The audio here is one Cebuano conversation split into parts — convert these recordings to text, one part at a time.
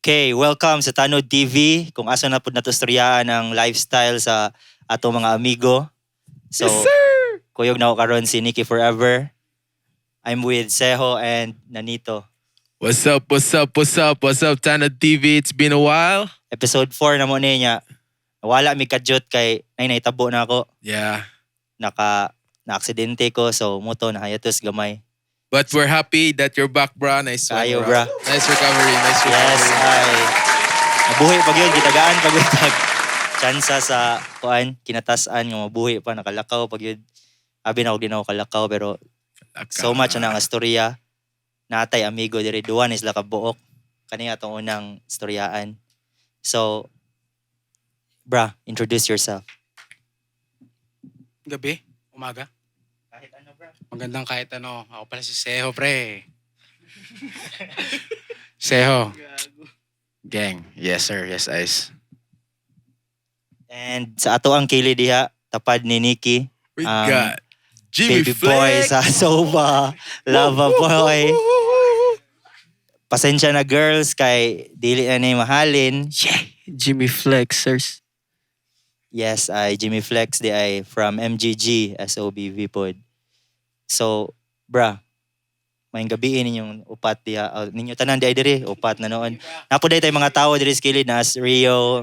Okay, welcome sa Tanod TV. Kung asa na pud nato istoryaan ang lifestyle sa ato mga amigo. So, Yes, sir! Kuyog na ako karon si Nikki Forever. I'm with Seho and Nanito. What's up, what's up, what's up, what's up, Tanod TV? It's been a while. Episode 4 na mo niya. Wala mi kadyot kay nay naitabo na ako. Naka na-aksidente ko, so moto na hiatus gamay. But we're happy that you're back, bro. Nice one, Kayo, bro. Bra. Nice recovery, nice Yes, recovery. Ay nabuhi pag yun, gitagaan pag yun tag tsansa sa kuan kinatasan nga mabuhi pa, nakalakaw pag yun. Abi na ako ginawa kalakaw, pero so much na nga storya. Natay amigo diri, duwa ni sila kabuok. Kani atong unang istoryaan. So, bra, introduce yourself. Gabi, umaga. Kahit ano, bra. Magandang kahit ano. Ako pala si Seho, pre. Seho. Gang. Yes, sir. Yes, Ice. And sa ato ang kili diha, tapad ni Nikki, We got Jimmy baby boy Flex. sa Soba, Lava Boy. Pasensya na, girls, kay dili na ni mahalin. Yeah, Jimmy Flexers. Yes, ay Jimmy Flex di ay from MGG SOBV pod. So, bra, may gabi ninyong upat diha. Oh, ninyo tanan di ay diri, upat na noon. Napo tayo mga tao diri sa kilid, naas Rio,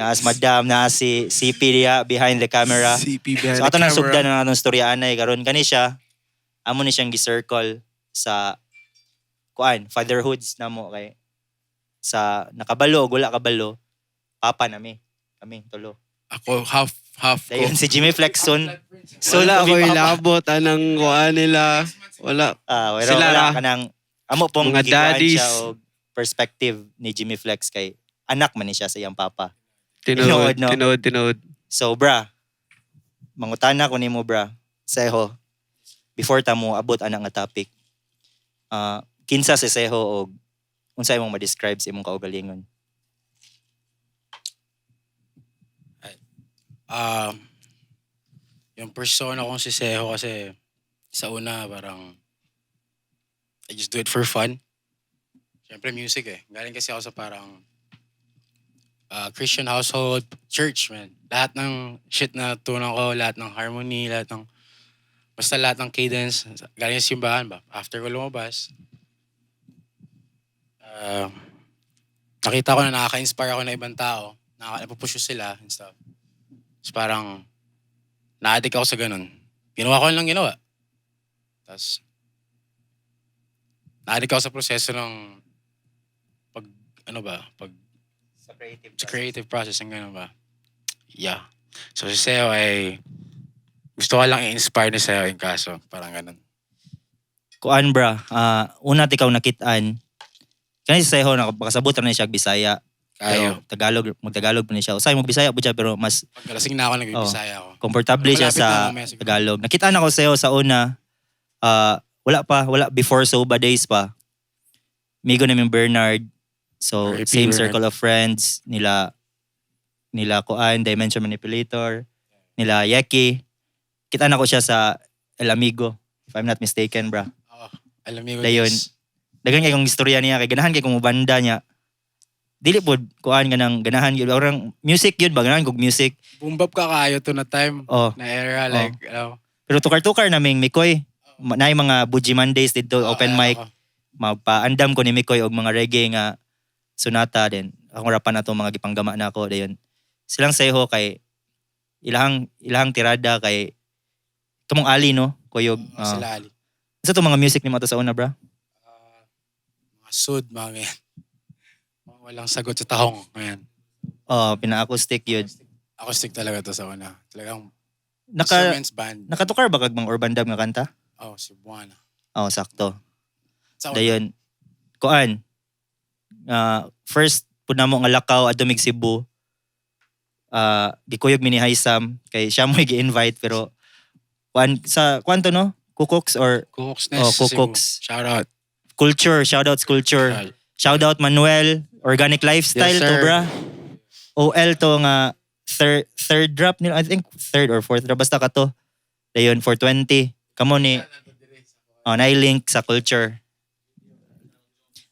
naas Madam, naas si CP diha behind the camera. CP behind So ato the nang camera. sugdan na atong storya anay karon kani siya. Amo ni siyang gi-circle sa kuan fatherhoods namo kay sa nakabalo o wala kabalo, papa nami kami tulo. Ako, half, half ko. Dayon si Jimmy Flexon. So Wala ako ilabot anang kuan nila. Wala. Ah, pero Sila wala ra. kanang amo pong Mga gikuan daddies. siya og perspective ni Jimmy Flex kay anak man ni siya sa iyang papa. Tinuod, Tinuod, no? tinuod, tinuod. So bra, mangutana ko nimo, bra, Seho, before ta mo abot ana nga topic. Ah, kinsa si Seho og unsa imong ma-describe sa imong kaugalingon? Yung persona kong si Seho kasi sa una parang I just do it for fun. Siyempre music eh. Galing kasi ako sa parang Christian household, church, man. Lahat ng shit na tunan ko, lahat ng harmony, lahat ng basta lahat ng cadence, galing sa simbahan ba. After ko lumabas, nakita ko na nakaka-inspire ako ng ibang tao. Napupush ko sila and stuff. So parang na-addict ako sa ganun. Ginawa ko lang ginawa. Tapos na-addict ako sa proseso ng pag, ano ba, pag Sa creative sa creative process ng ganun ba. Yeah. So si Seo ay gusto ko lang i-inspire ni Seo yung kaso. Parang ganun. Kuan bra, una ti ikaw nakit-an. Kani si Seho nakasabot ra ni siya og Bisaya. Kayo. Pero Tagalog, magtagalog pa ni siya. Usay magbisaya po siya pero mas Pagkalasing na ako, nagbibisaya ako. Komportable siya Malapit sa na mamaya siguro. Tagalog. Nakita na ko sa'yo sa una, wala pa, wala before Soba days pa. Migo namin Bernard. So, RIP same Bernard. circle of friends nila nila Kuan, Dimension Manipulator, nila Yeki. Kita na ko siya sa El Amigo, if I'm not mistaken, bra. Oo. Alam mo. Dayon. Daghan kay kong istorya niya kay ganahan kay kong mubanda niya. Dili pod kuan ka ng ganahan gyud orang music yun ba, ganahan kog music. Boom bap ka kayo to na time. Oh, Na era like, ano. Pero tukar-tukar naming Mikoy. Naay mga Buji Mondays dito, open mic. Ako. Mapaandam ko ni Mikoy og mga reggae nga sonata din. Akong rapan na to mga gipanggama na ako dayon. Silang seho kay ilahang ilahang tirada kay kamong Ali, no, kuyog. Oo, sila Ali. Sa to mga music nimo to sa una, bra? Ah, mga sud, mga ganyan. Mga walang sagot sa tahong. Ayan. Oh, pina-acoustic yun. Acoustic talaga to sa una. Talagang Naka instruments band. Nakatukar ba kag mga urban dub nga kanta? Oh, si Buwana. Oh, sakto. Sa una. Dayon kuan. First pud namo nga lakaw adto mig Cebu. Gikuyog mi ni Haysam kay siya mo gi-invite, pero kuan sa kuan to, no? Kukoks or Kukoks Nest Oh, sa Cebu. Kukoks. Shout out. Culture, shout out Culture. Shout out Manuel, Organic Lifestyle Yes, to sir. bra. OL to nga third third drop nila, I think third or fourth drop, basta ka to. Dayon 420. Kamo ni oh, na link sa Culture.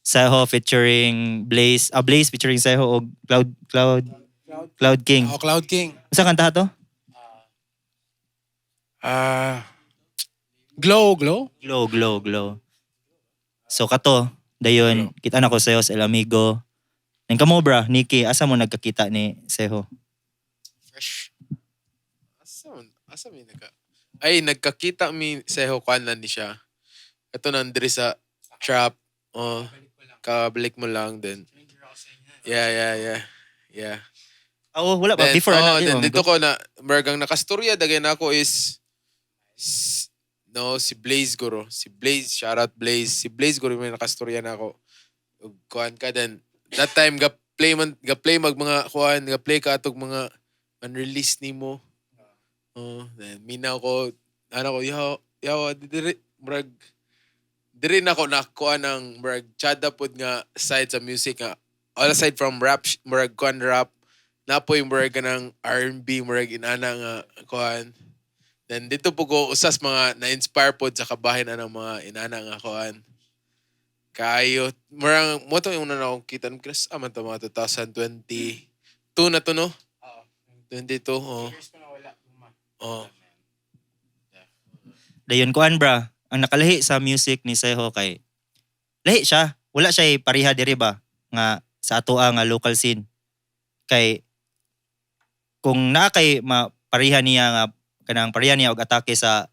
Seho featuring Blaze, ah, Blaze featuring Seho og Cloud King. Oh, Cloud King. Unsa kanta to? Ah, Glow, Glow? Glow, Glow, Glow. So kato, dayon kita na ko sayo sa El Amigo. Nang kamo bra, Nikki, asa mo nagkakita ni Seho? Fresh. Asa mi nagka... Ay, nagkakita mi Seho, kwan na ni siya. Ito nandiri sa trap. Oh, kabalik mo lang din. Yeah. Yeah. Oh, wala pa Then, before oh, ana. Then dito ko na, mergang nakastorya, dagay na ako is, no, si Blaze guro. Si Blaze, shout out Blaze. Si Blaze guro may nakastorya na ako. Ug kuan ka then that time ga play man ga play mag mga kuan, ga play ka atog mga unreleased nimo. Oh, then minaw ko, ano ko, yo, yo, diri murag diri na ko nakuha ng murag chada pod nga side sa music nga all aside from rap, murag kuan rap napoy murag kanang R&B, murag inana nga kuan. Then dito po ko usas mga na-inspire pod sa kabahin anang mga inana nga kuan kayo. Murang mo to yung una na akong kita kras aman to mga 2022 na to, no? 22, oh oh Dayon kuan bra, ang nakalahi sa music ni Seho kay lahi siya. Wala siya pareha diri ba nga sa atoa nga local scene. Kay kung naa kay mapareha niya nga kanang pareha niya og atake sa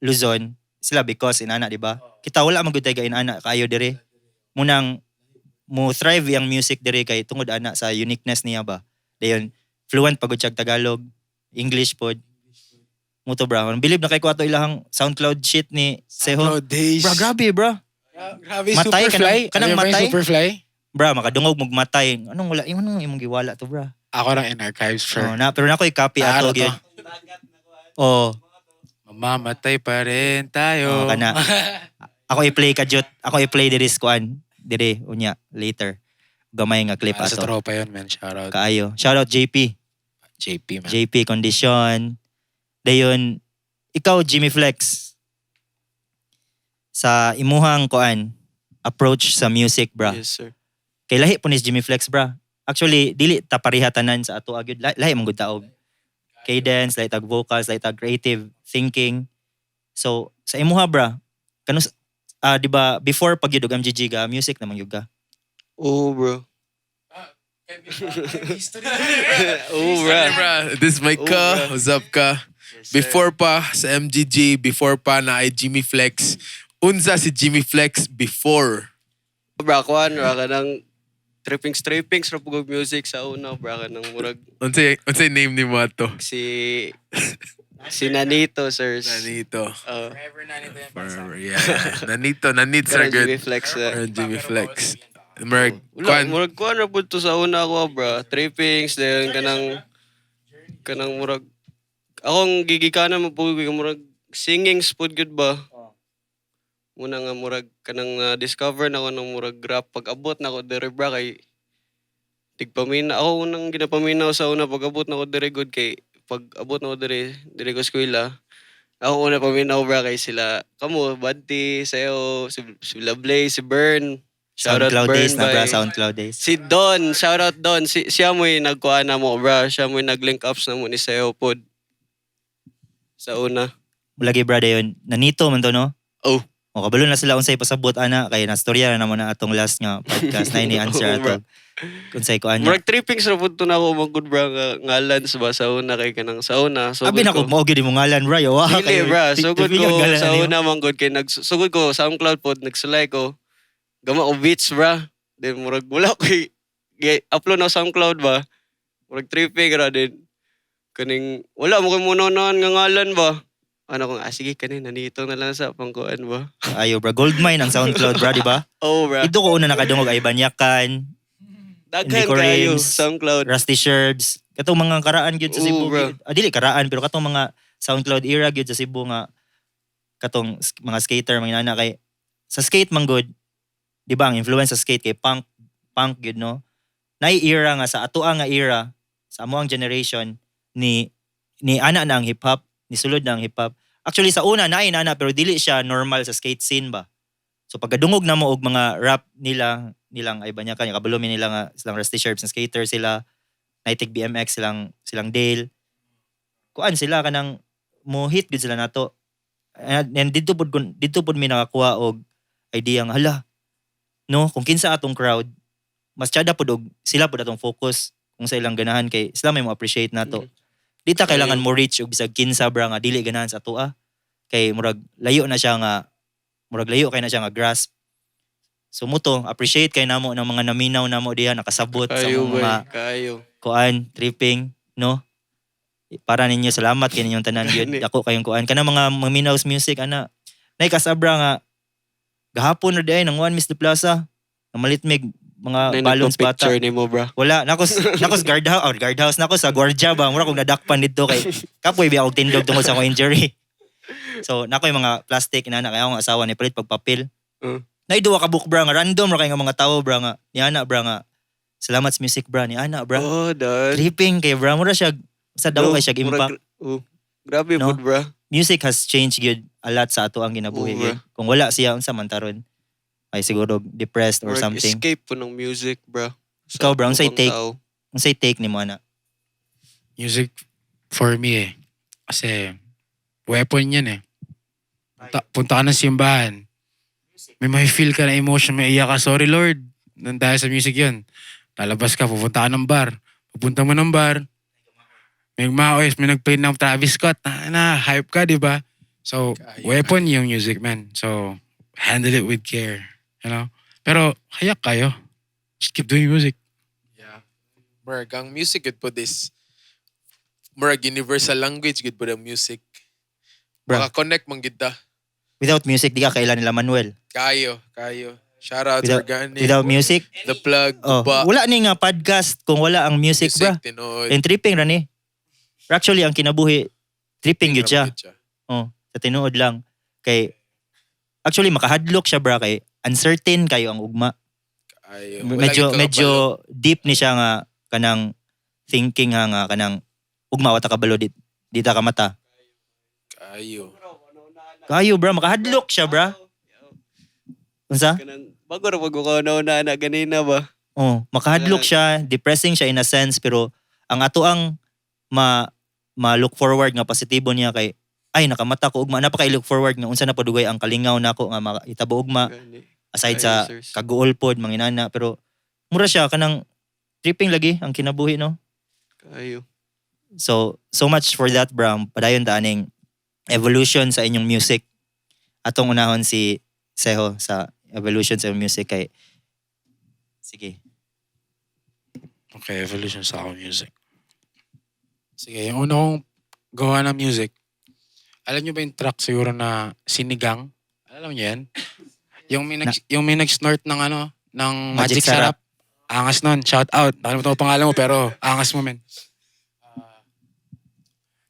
Luzon, sila because inana, di ba? Kita wala man gud tay inana kaayo diri. Munang mo thrive yang music diri kay tungod ana sa uniqueness niya ba. Dayon fluent pagud siya og Tagalog, English pod. Muto bra, bilib na kay ko ato ilahang SoundCloud shit ni Seho. Cloud Days. Bra, grabe bra. Grabe, Matay, Superfly. kanang Ano ba yung matay? Superfly? Bra, makadungog mog matay. Anong wala anong imong giwala to bra? Ako lang in archives, sure. Oh, na pero na ko'y copy Ah, ato ano to? gyud. Oh, Mamamatay pa rin tayo. Oh, kana. Ako i-play ka jut. Ako i-play diri sa kuan. Diri unya later. Gamay nga clip Para sa ato. tropa yun, man. Shout out. Kaayo. Shout out JP. JP, man. JP Condition. Dayon ikaw Jimmy Flex. Sa imuhang kuan approach sa music bra. Yes, sir. Kay lahi po ni Jimmy Flex bra. Actually dili ta pareha tanan sa ato gyud. Lahi man gud taog. Cadence, lahi tag vocals, lahi tag creative thinking. So sa imuha bra, kanus ah, di ba before pag yun og MGG ga music naman gyud ka. Oh, bro. Oh, bro. Bra, this is my Oh, ka. bro. What's up ka? Yes, sir. Before pa sa MGG, before pa na ay Jimmy Flex. Unsa si Jimmy Flex before? Bra, kuan, bra, kanang tripping trippings ra pugog music sa una, bra, kanang murag Unsay name ni mo ato? si Nanito, sirs. Nanito. Forever na nito yung bansa. Forever. Yeah. Nanito, Nanit sir Kanang good. Jimmy Flex. Jimmy Flex. Murag, Wala, kuan, murag kuan ra pud to sa una ko, bra. Trippings, then kanang murag akong gigikanan mo pud murag singing pud gud ba. Muna nga murag kanang na-discover na ko ng murag rap pag abot na ko diri bra kay tigpamina ako unang ginapaminaw sa una pag abot na ko diri good kay pag abot na ko diri diri ko eskwela ako una paminaw bra kay sila kamo Banti Seo si, sila Blaze, si Burn. Shout out SoundCloud Burn days na bra, by- SoundCloud days. Si Don, shout out Don. Si, siya mo'y nagkuha na mo, bra. Siya mo'y nag-link ups na mo ni Seo pod. Sa una. Lagi bra dayon Nanito man to no? Oh. O kabalo na sila unsay pasabot ana kay nastorya na naman na atong last nga podcast na ini answer Oo, bra. ato. Unsay kuan niya. Murag trippings ra pud to na ako magud bra nga ngalan ba sa una kay kanang sa una. So Abi na ko mao gyud imong ngalan bra. Yo, ah, Dili bra, sugod tripping ang ko ngalan sa nimo. una man gud kay nagsugod ko SoundCloud pod nagsulay ko. Gama ko beats bra. Then murag wala ko upload na SoundCloud ba. Murag tripping ra din. Kaning wala mo kay munonon nga ngalan ba. Ano kung ah, sige kanin nanito na lang sa pangkuan ba. Ayo bra, goldmine ang SoundCloud bra, di ba? Oh bra. Ito ko una nakadungog ay Banyakan, Daghan Nico kayo Rims. SoundCloud. Rusty Sherbs, katong mga karaan gyud sa Oo, Cebu. bro. Gyud. Ah, dili karaan pero katong mga SoundCloud era gyud sa Cebu nga katong mga skater mga nana kay sa skate man gud, di ba ang influence sa skate kay punk punk gyud no. Nay era nga sa atoa nga era sa amoang generation ni ana na ang hip hop, ni sulod na ang hip hop. Actually sa una naay nana pero dili siya normal sa skate scene ba. So pagkadungog namo og mga rap nila, nilang ay banya kanya kabalo mi nila nga silang Rusty Sharps and skater sila, Nightig BMX silang Dale. Kuan sila kanang mo hit gud sila nato. And didto pud mi nakakuha og idea nga hala no, kung kinsa atong crowd, mas tsada pud og sila pud atong focus kung sa ilang ganahan kay sila may mo appreciate nato. Di ta kailangan mo reach og bisag kinsa bra nga dili ganahan sa atoa. Kay murag layo na siya nga murag layo kay na siya nga grasp. So mao to, appreciate kay namo ng mga naminaw namo diha nakasabot sa Kayo, mga boy. Kayo. Kuan, tripping, no? Para ninyo, salamat kay ninyong tanan gyud. Gani. Dako kayong kuan kana mga maminaw sa music ana. Nay kasabra nga gahapon ra diay nang one Miss De Plaza. Namalit mig mga Nay balloons bata. nagpa-picture nimo, bra. Wala, nakos guard house, or guard house nako sa gwardiya ba, mura kong nadakpan didto kay kapoy biya og tindog tungod sa akong injury. So nako yung mga plastic inana kay akong asawa ni palit pagpapil. Nay duha ka book bra nga random ra kay nga mga tawo bra nga ni ana bra nga salamat sa music bra ni ana bra. Oh, dad. Tripping kay bra, mura siya sa daw No, kay siya impact. Oh, grabe No? pud, bra. Music has changed gyud a lot sa ato ang ginabuhi Oo, gyud. Kung wala siya, unsa man taron? Ay siguro depressed or Murag something. escape po ng music, bra. Sa Ikaw, bra, unsay ubang take? tao. Unsay take nimo ana? Music for me eh. Kasi weapon yan eh. Punta ka ng simbahan. May feel ka na emotion, may iyak ka, "Sorry Lord." Nang dahil sa music yun. Lalabas ka, pupunta ka ng bar. Pupunta mo ng bar, may maoys, may nag-play ng Travis Scott. Na hype ka, di ba? So, Kaya. weapon yung music, man. So, handle it with care. You know? Pero, hayak kayo. Just keep doing music. Yeah. Murag, ang music gud po this murag universal language gud po ang music. Bra. Maka-connect man gid ta. Without music, di ka kailan nila Manuel. Kayo, kayo. Shout out Organic. Without music, The Plug, oh, Ba, wala ni nga podcast kung wala ang music, bra. Tinuod. And tripping ra ni. Actually, ang kinabuhi, tripping yun siya. Grabe siya. Oh, sa tinuod lang. Kay, actually, makahadlok siya bra kay uncertain kayo ang ugma. Kayo. Wala Medyo, gid ka medyo kabalo. deep ni siya nga kanang thinking ha nga kanang ugma wata kabalo di ta ka mata. Kayo. Kayo bra, makahadlok siya bra. Unsa? Kanang bago ra pag ko na na ganina ba? Oh, makahadlok siya, depressing siya in a sense, pero ang ato ang ma ma look forward nga positibo niya kay ay nakamata ko ugma, napaka look forward nga unsa na padugay ang kalingaw nako nga makitabo ugma Gani. aside Ay, sa sirs. kaguol pod manginana, pero mura siya kanang tripping lagi ang kinabuhi, no? Kayo. So so much for that bra. Padayon ta aning evolution sa inyong music. Atong unahon si Seho sa evolution sa inyong music kay sige. Okay, evolution sa akong music. Sige, yung una kong gawa ng music, alam niyo ba yung track siguro na Sinigang? Alam niyo yan? Yung may nag-snort ng ano, ng Magic Magic Sarap. Angas nun, shout out. Nakalimutan ko pangalan mo pero angas mo, men.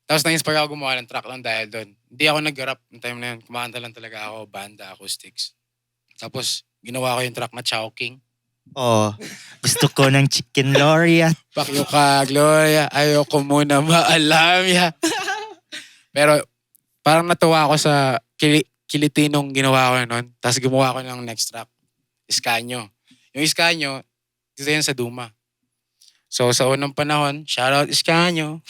Tapos na-inspire ako gumawa ng track lang dahil doon. Hindi ako nag-rap ng time na yun. Kumakanta lang talaga ako, banda, acoustics. Tapos ginawa ko yung track na Chowking. Oh, gusto ko ng chicken Gloria. Pakyo ka, Gloria. Ayoko muna maalam ya. Pero parang natuwa ako sa kilitinong ginawa ko noon. Tapos gumawa ako ng next track. Iskanyo. Yung Iskanyo, dito yan sa Duma. So sa unang panahon, shoutout Iskanyo.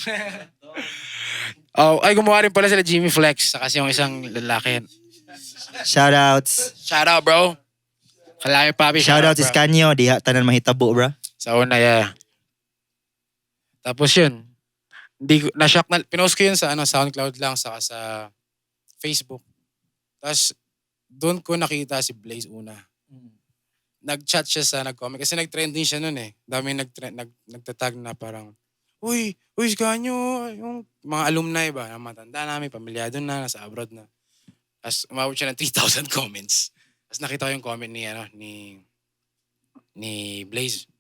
Oh, ay gumawa rin pala sila Jimmy Flex saka yung isang lalaki. Shoutouts. Shoutout, bro. Kalami papi. Shoutouts bro. Iskanyo, diha tanan mahitabo bra. Sa una, yeah. Tapos yun, hindi ko, na-shock na, pinost ko yun sa ano, SoundCloud lang, saka sa Facebook. Tapos, doon ko nakita si Blaze una. Nag-chat siya sa nag-comment. Kasi nag-trending siya noon eh. Dami nagtatag na parang, "Uy, uy, Iskanyo," yung mga alumni ba, na matanda namin, pamilyado na, nasa abroad na. Tapos umabot siya ng 3,000 comments. Tapos nakita ko yung comment ni, ano, ni Blaze.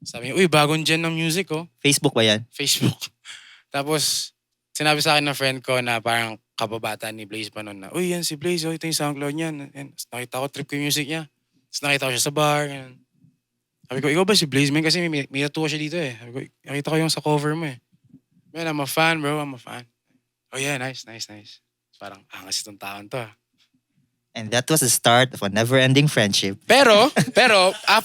Sabi niya, "Uy, bagong gen ng music oh." Facebook ba yan? Facebook. Tapos, sinabi sa akin ng friend ko na parang kababata ni Blaze pa noon na, "Uy, yan si Blaze, oh, ito yung SoundCloud niyan." And tapos nakita ko, trip ko yung music niya. Tapos nakita ko siya sa bar. Ganun. Sabi ko, "Ikaw ba si Blaze, man?" Kasi may tattoo siya dito eh. Sabi ko, "Nakita ko yung sa cover mo eh. Man, I'm a fan, bro. I'm a fan." "Oh yeah, nice, nice, nice." Parang, angas itong taon to ah. And that was the start of a never-ending friendship. Pero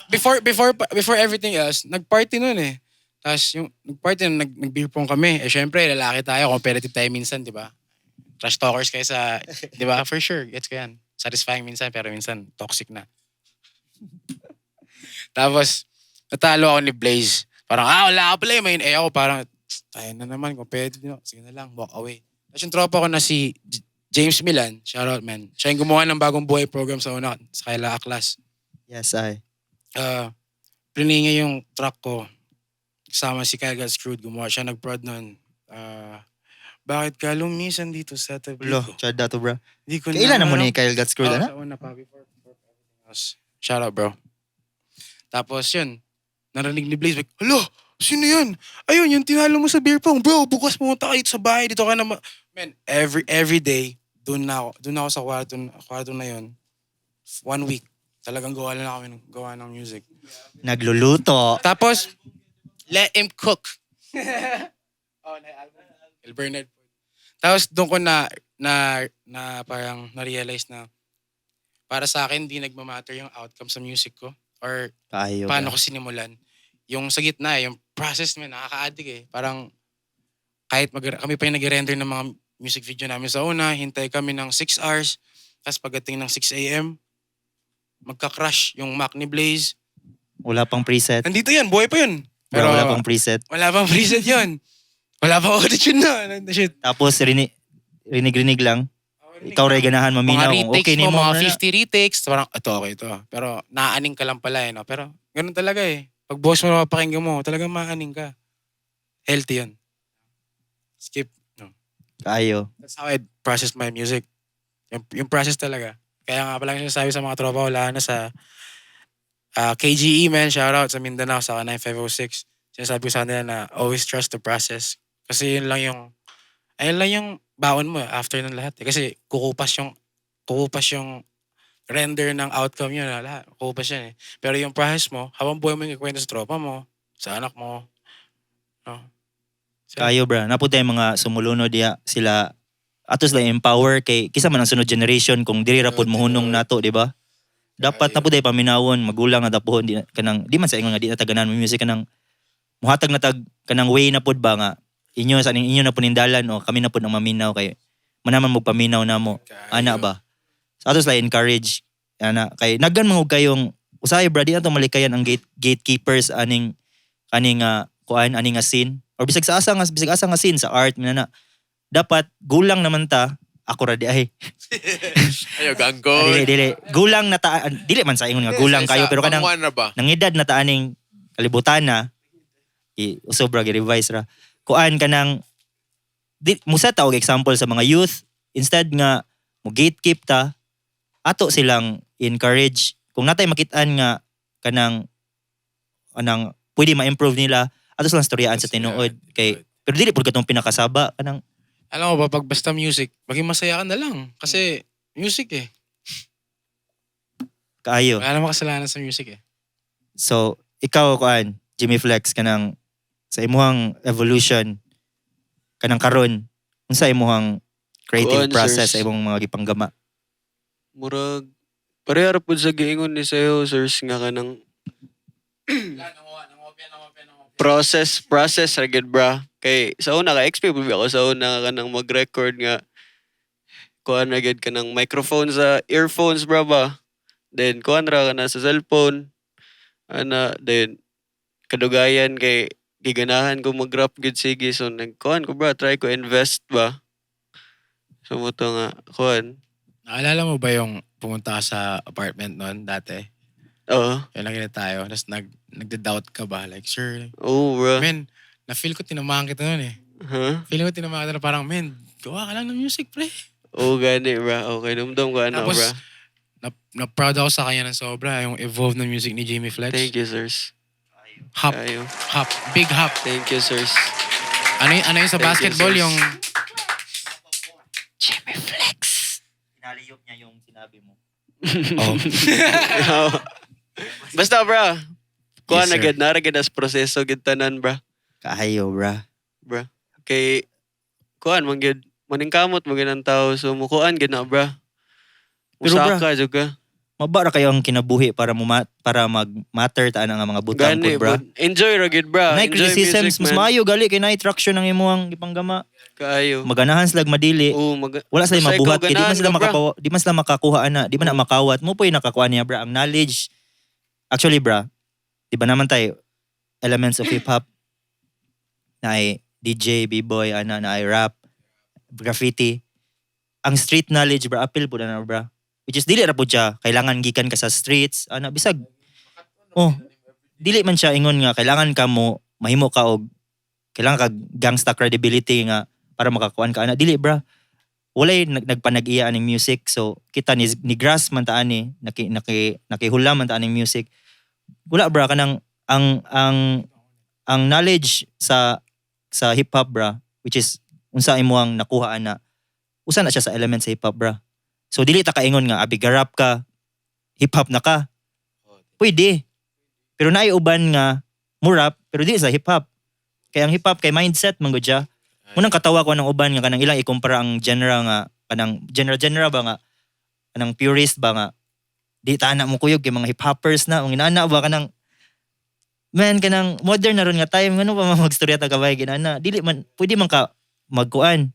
before everything else, nagparty nun eh. Tapos yung nagparty nun, nag-beer pong kami. Eh syempre, lalaki tayo, competitive tayo minsan, di ba? Trash talkers kayo sa, di ba? For sure, gets ko yan. Satisfying minsan, pero minsan toxic na. Tapos, natalo ako ni Blaze. Parang, ah, wala ka pala eh. May eh ako parang, tayo na naman, competitive na. Sige na lang, walk away. Tapos yung tropa ko na si James Milan, shout out, man. Siya yung gumawa ng Bagong Buhay program sa una, sa Kaila Aklas. Yes, I. Plinay niya yung track ko. Kasama si Kyle Got Screwed. Gumawa siya, nag-prod nun. "Bakit ka lumisan dito sa tabi Ulo, ko?" chad to, bro. Di ko Kailan na mo alam. ni Kyle Got Screwed, Oo, ana? sa una pa, before everything else. Shout out, bro. Tapos yun, narinig ni Blaze, like, "Hala, sino yun? Ayun, yung tinalo mo sa beer pong. Bro, bukas pumunta kayo sa bahay. Dito ka na." Man, every day, doon na ako sa kwarto na yun. One week. Talagang gawa lang kami ng, gawa ng music. Nagluluto. Tapos, Let Him Cook. Oh, na album. El Bernard. Tapos doon ko na parang na-realize na para sa akin, di nagmamatter yung outcome sa music ko or Kaayo. paano ko sinimulan. Yung sa gitna, eh, yung process, man, nakaka-addict eh. Parang kahit kami pa yung nag-render ng mga music video namin sa una, hintay kami ng 6 hours, tapos pagdating ng 6 a.m., magka-crash yung Mac ni Blaze. Wala pang preset. Nandito yan, buhay pa yun. Bro, Pero wala pang preset. Wala pang preset yun. Wala pang auto-tune na. Shit. Tapos rinig-rinig lang. Ikaw rin ganahan Mga maminaw kung retakes okay mo, nimo mga na. 50 retakes. Parang, ito okay ito. Pero naaning ka lang pala eh. No? Pero ganun talaga eh. Pag boss mo na mapakinggan mo, talagang maaning ka. Healthy yun. Skip. No. Kaayo. That's how I process my music. Yung process talaga. Kaya nga pala sinasabi sa mga tropa, wala na sa KGE, man, shout out sa Mindanao, sa 9506. Sinasabi ko sa kanila na always trust the process. Kasi yun lang yung, ayun lang yung baon mo after ng lahat eh. Kasi kukupas yung render ng outcome yun, ah, lahat. Kukupas yan eh. Pero yung process mo, habang buhay mo yung ikwento sa tropa mo, sa anak mo, no? So, Kaayo, bro. Naa pud tay mga sumulunod diya sila ato sila empower kay kisa man ang sunod generation kung diri ra pud mohunong nato, di ba? Dapat Kaayo. na pud ay paminawon magulang nga dapuhon di kanang di man sa ingon nga di na taganan mo music, kanang muhatag na tag kanang way na pud ba nga inyo sa inyo na punindalan o kami na pud ang maminaw kay manaman mo paminaw namo ana ba. So ato sila encourage ana kay naggan man kayong usahay, bro, di na to malikayan ang gatekeepers aning kaning kuan ani nga scene or bisag asa nga scene sa art na dapat gulang naman ta, ako ra di ay. Ayo, ganggo. Dili, dili gulang na ta, dili man sa ingon nga gulang kayo, pero kanang Pangwan na ba? nangedad na ta aning kalibutan na i usob ra, gi-revise ra kuan kanang di musa ta og example sa mga youth. Instead nga mo gatekeep ta, ato silang encourage kung natay makit-an nga kanang anang pwede ma-improve nila, ato silang storyaan sa tinuod kay pero dili pud katong pinakasaba kanang Alam mo ba, pag basta music, maging masaya ka na lang. Kasi music eh. Kaayo. Wala namang kasalanan sa music eh. So ikaw, kuan Jimmy Flex, kanang sa imuhang evolution kanang karon, unsa imuhang creative Kuan, process sirs. sa imong mga gipanggama? Murag pareha ra pud sa giingon ni sayo, sirs, nga kanang process process ra gyud, bra. Kay sa una ka XP pud ako sa una kanang mag-record nga kuan ra gyud kanang microphone sa earphones, bra ba. Then kuan ra kana sa cellphone ana, then kadugayan kay giganahan ko mag-rap gyud sige, so nagkuan ko, bra, try ko invest ba. So mao to nga kuan. Naalala mo ba yung pumunta ka sa apartment noon dati? Oo. Yung nakita tayo, tapos nagda-doubt ka ba? Like, sure. Oh, bro. Man, na-feel ko tinamaan kita noon eh. Huh? Feeling ko tinamaan kita na parang, man, gawa ka lang ng music, pre. Oh, gani, bra. Okay, numdum ko ano, Tapos, bra. na-proud ako sa kanya ng sobra, yung evolve ng music ni Jimmy Flex. Thank you, sirs. Hop, Kayo. Hop, big hop. Thank you, sirs. Ano yung sa Thank you, basketball, sirs. yung Jimmy Flex. Inaliyop niya yung sinabi mo. Oh. Basta, bra. Kuha Yes, na sir. gid, nara gid as proseso gid tanan, bra. Kaayo, bra. Bra. Kay kuan man gid, maningkamot man gid ang tao, so mukuan gid na, bra. Pero bra, Musaka jud ka. Maba ra kayo ang kinabuhi para mag-matter ta nga mga butang Gani pud, bra. bud. Enjoy ra gid, bra. Nay Enjoy criticisms music, mas man. maayo gali kay nay traction ang imong gipanggama. Kaayo. Maganahan sila madili. Oo, mag Wala sila Basta ikaw mabuhat kay di man ganahan sila ka, bra. makapawa, di man sila makakuha ana, di man na makawat. Mo po'y nakakuha niya, bra, ang knowledge. Actually, bra, di ba naman tayo elements of hip hop na ay DJ, B-boy, ana na ay rap, graffiti. Ang street knowledge, bra, appeal po na, bra. Which is dili ra po siya kailangan gikan ka sa streets, ana bisag oh, dili man siya ingon nga kailangan ka mo mahimo ka og kailangan ka gangsta credibility nga para makakuan ka ana, dili, bra. Walay nagpanag-iya aning music, so kita ni grass man ta ani, naki nakihula man ta aning music. Wala, bra, kanang ang knowledge sa hip hop, bra, which is unsa imo ang nakuha ana, usa na siya sa elements sa hip hop, bra. So dili ta kaingon nga abi rap ka, hip hop na ka. Pwede, pero naay uban nga mo rap pero di sa hip hop, kay ang hip hop kay mindset man gud siya. Munang katawa ko ng uban nga kanang ilang ikumpara ang genre nga kanang genre genre ba nga kanang purist ba nga di ta na mo kuyog kay mga hip hoppers na ang inana ba, kanang man, kanang modern na ron nga time, ngano pa man magstorya ta kabay ginana. Dili man pwede man ka magkuan,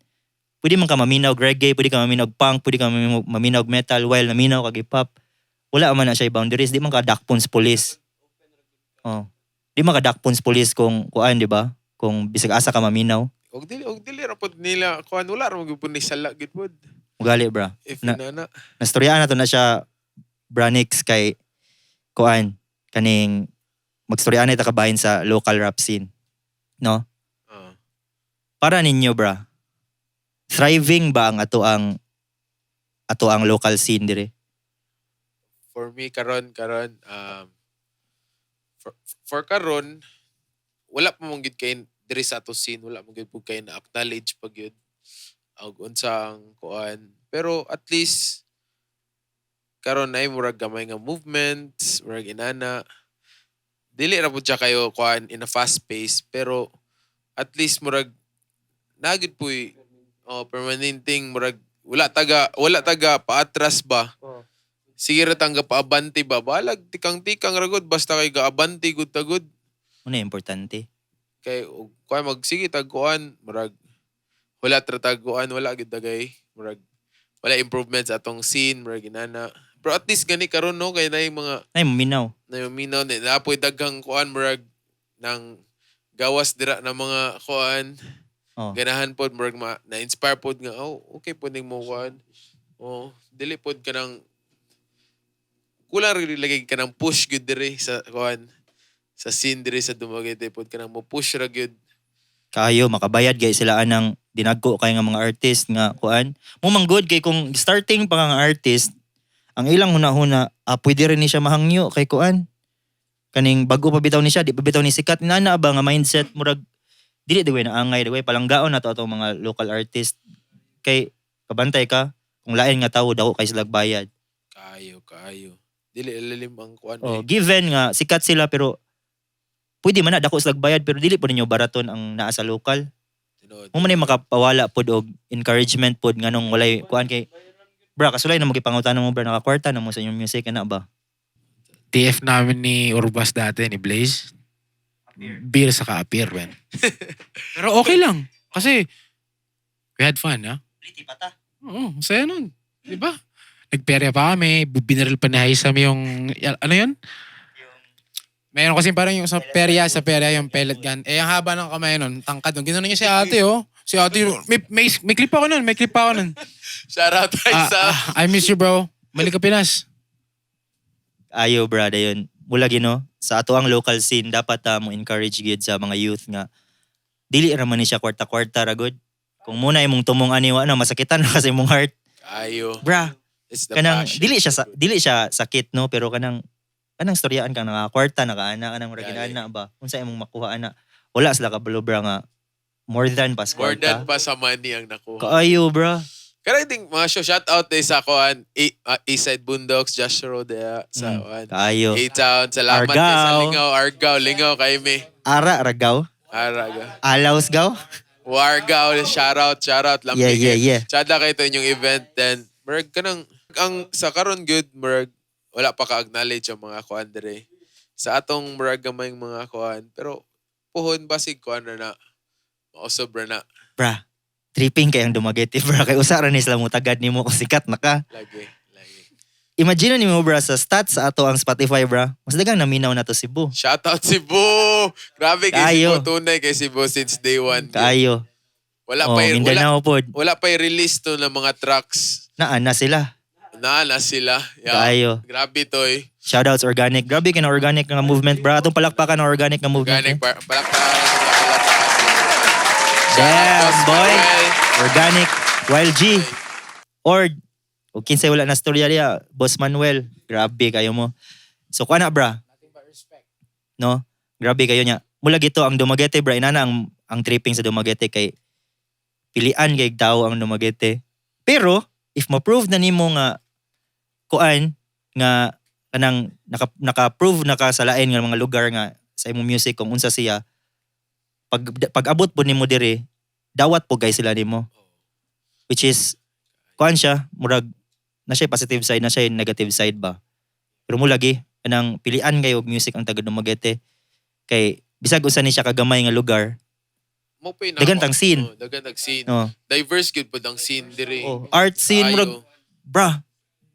pwede man ka maminaw og reggae, pwede ka maminaw og punk, pwede ka maminaw og metal while naminaw kag hip hop. Wala man na siya boundaries. Di man ka dakpon sa police. Oh, di man ka dakpon sa police kung kuan, di ba, kung bisag asa ka maminaw. Og dili ra pod nila kuan, wala ra magyud ni sala gid pod. Mugali, bra. If na. Nastoryaan na to na siya, Branix, kay kuan, kaning magstoryaan na ita kabahin sa local rap scene, no? Ah. Para ninyo, bra, thriving ba ang ato ang local scene dire? For me karon, for karon wala pa man gyud kay diri sa ato scene, wala man gyud pud kay na acknowledge pa gyud og unsa ang kuan, pero at least karon ay murag gamay nga movements, murag inana. Dili ra pud siya kayo kuan in a fast pace, pero at least murag nagid puy, oh, permanenteng murag wala taga paatras ba. Sige ra tangga paabante ba, balag tikang-tikang ra gud, basta kay gaabante gud ta gud. Ano yung importante? Kay og kuan magsige tag kuan, murag wala tra tag kuan, wala gid dagay, murag wala improvements atong scene, murag inana. Pero at least gani karon, no, kay na yung mga Ay, maminaw. Na yung minaw ni napoy daghang kuan, murag nang gawas dira na mga kuan, ganahan pod, murag ma, na-inspire pod nga, oh, okay pod ning mo kuan, oh, dili pod kanang kulang rin lagi kanang push gyud diri sa kuan, sa scene diri sa Dumaguete pod, kanang mo push ra gyud. Kayo makabayad kay sila anang dinagko kay nga mga artist nga kuan mo man good, kay kung starting pa nga artist, ang ilang huna-huna, ah, pwede rin ni siya mahangyo kay kuan, kaning bago pa bitaw ni siya, di pa bitaw ni sikat nana ba nga mindset. Murag dili dagway na angay, dagway palanggaon na to atong mga local artist kay kabantay ka kung lain nga tawo, dako kay sila bayad. Kayo kayo dili ilalim ang kuan Oh, eh. given nga sikat sila, pero pwede man na dako sila bayad, pero dili po ninyo baraton ang naa sa local. Tinuod. Mo man ay makapawala pod og encouragement pod nganong walay kuan kay bra, kasulay na magipangutana mo, bra, nakakwarta na mo sa inyong music ana ba? TF namin ni Urbas dati, ni Blaze. Beer sa appear, man. Pero okay lang. Kasi, we had fun, ha? Pliti pata. Oo, saya nun. Di ba? Nagperya pa kami, binaril pa ni Haysam yung, ano yun? Meron kasi parang yung sa perya, yung pellet gun. Eh, ang haba ng kamay nun, tangkad nun. Ginanon niya si ate, oh. Si ate, may clip ako nun, may clip ako nun. Shout out tayo Ah, sa ah, I miss you, bro. Balik ka Pinas. Ayo, bra, dayon. Mula gino sa ato ang local scene, dapat ta mo encourage gyud sa mga youth nga dili ra man ni siya kwarta-kwarta ra gud. Kung muna imong tumong ani, wa na masakitan ra kasi imong heart. Kayo. Bra, It's the kanang passion. dili siya sakit, no, pero kanang storyaan kang nakakwarta nakaana kanang murag Gali. inana ba, unsa imong makuha ana, wala sila kabalo, bra, nga more than pas More than kwarta. pa sa money ang nakuha. Kaayo, bra. Pero I think mga show, shout out eh sa kuan, Eastside Boondocks, Josh Rodea, sa kuan. Kaayo. A-Town, salamat kay sa Argao. Lingaw, Argao, Lingaw kay me. Ara ragaw. Araga. Alaws gaw. Wargaw, shout out, lambi. Yeah. Chada kayo ito inyong event, then, murag ka ng, Ang sa karon good, murag wala pa ka-acknowledge ang mga kuan dire. Sa atong murag gamay mga kuan, pero puhon basig kuan na na. Mausob ra na. Bra, tripping kay ang Dumaguete, bra. Kay usa ra ni sila mutagad nimo kung sikat na ka. Lagi, lagi. Imagine nimo, bra, sa stats sa ato ang Spotify, bra. Mas dagang naminaw na to Cebu. Shout out Cebu! Grabe kay Kaayo. Cebu, tunay kay Cebu since day one. Kaayo. Wala Oh, pa wala, Mindanao pod. wala pa release to ng mga tracks. Naa na sila. Na na sila. Yeah. Kaayo. Grabe to eh. Shoutouts organic. Grabe kay na organic nga movement, bra. Atong palakpakan na organic nga movement. Organic Eh. palakpakan sila, palakpakan sila. Damn, Boss boy. Manuel. Organic. Wild G. Ord. O kinsay wala na storya diya, Boss Manuel. Grabe kayo mo. So kuha na, bra. No? Grabe kayo niya. Mula gito ang Dumaguete, bra, inana ang tripping sa Dumaguete kay pilian kay tao ang Dumaguete. Pero if ma-prove na nimo nga kuan nga kanang naka-prove na ka sa lain nga mga lugar nga sa imong music kung unsa siya, pag pag-abot po nimo diri, dawat po kay sila nimo, which is kuan siya, murag na siya positive side, na siya negative side ba. Pero mo lagi kanang pilian kayo og music ang taga Dumaguete kay bisag usa ni siya kagamay nga lugar. Mo pa yun Daghan ako. tang scene. Oh, daghan tag scene. No. Diverse gyud pod ang scene diri. Oh, art scene, Kaayo. murag, bra,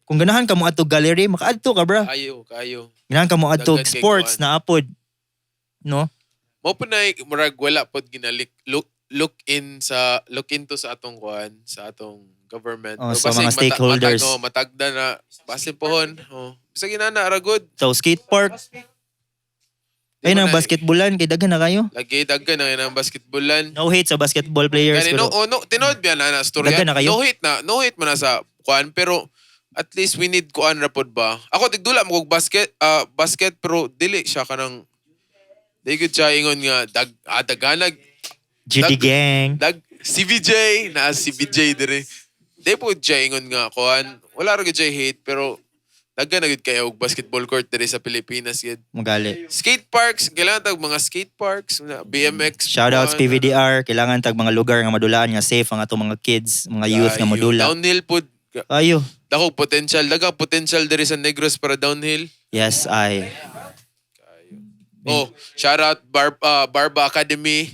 kung ganahan ka mo adto gallery, makaadto ka, bra. Kayo, kayo. Ganahan ka mo adto Daghan kay sports kuan. na apod, no? Mo pa na murag wala pod ginalik look look in sa look into sa atong kuan, sa atong government. Oh, Pero sa basig mga stakeholders. oh, matagda na basin pohon. Oh. Bisag inana ra good. So skate park, Di ay mo nang na- basketballan kay daghan na kayo. Lagi daghan na ang basketballan. No hate sa basketball players Gani no, pero oh, no, tinuod ba na na storya? Daghan na kayo? No hate na, no hate man na sa kuan, pero at least we need kuan ra pod ba. Ako tigdula mo kog basket, basket, pero dili siya kanang di gud siya ingon nga daghanag GD gang. Dag CBJ na CBJ dire. Di po siya ingon nga kuan. Wala ra gud siya hate, pero daghan na gud kayo og basketball court dire sa Pilipinas gud. Magali. Skate parks, kailangan tag mga skate parks, na BMX. Shoutouts kuan. PVDR, kailangan tag mga lugar nga madulaan nga safe ang atong mga kids, mga youth nga Ayo. madula. Downhill pod. Ayo. Dako potential, daga potential diri sa Negros para downhill. Yes, ay. Oh, shout out Barba Academy.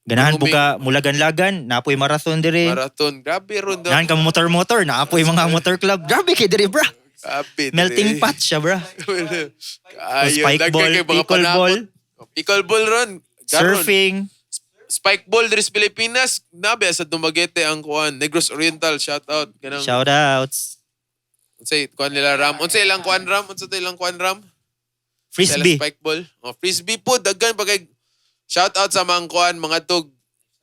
Ganahan po Umi- ka mulagan-lagan, naapoy marathon dire. Marathon. Grabe ron daw. Ganahan ka motor-motor, naapoy mga motor club. Grabe kay dire, bra. Grabe. Melting pot siya, bra. Ayo, Spike daghan ball, kay mga pickle ball, panakot. Pickle ball ron. Garon. Surfing. Spike ball diri sa Pilipinas. Nabi sa Dumaguete ang kuan. Negros Oriental, shout out. Kanang Shoutouts. unsay kuan nila Ram? Unsay ilang kuan Ram? Unsay ilang kuan Ram? Frisbee. Sila spike ball. Oh, frisbee po daghan pa kay shout out sa mga kuan mga tug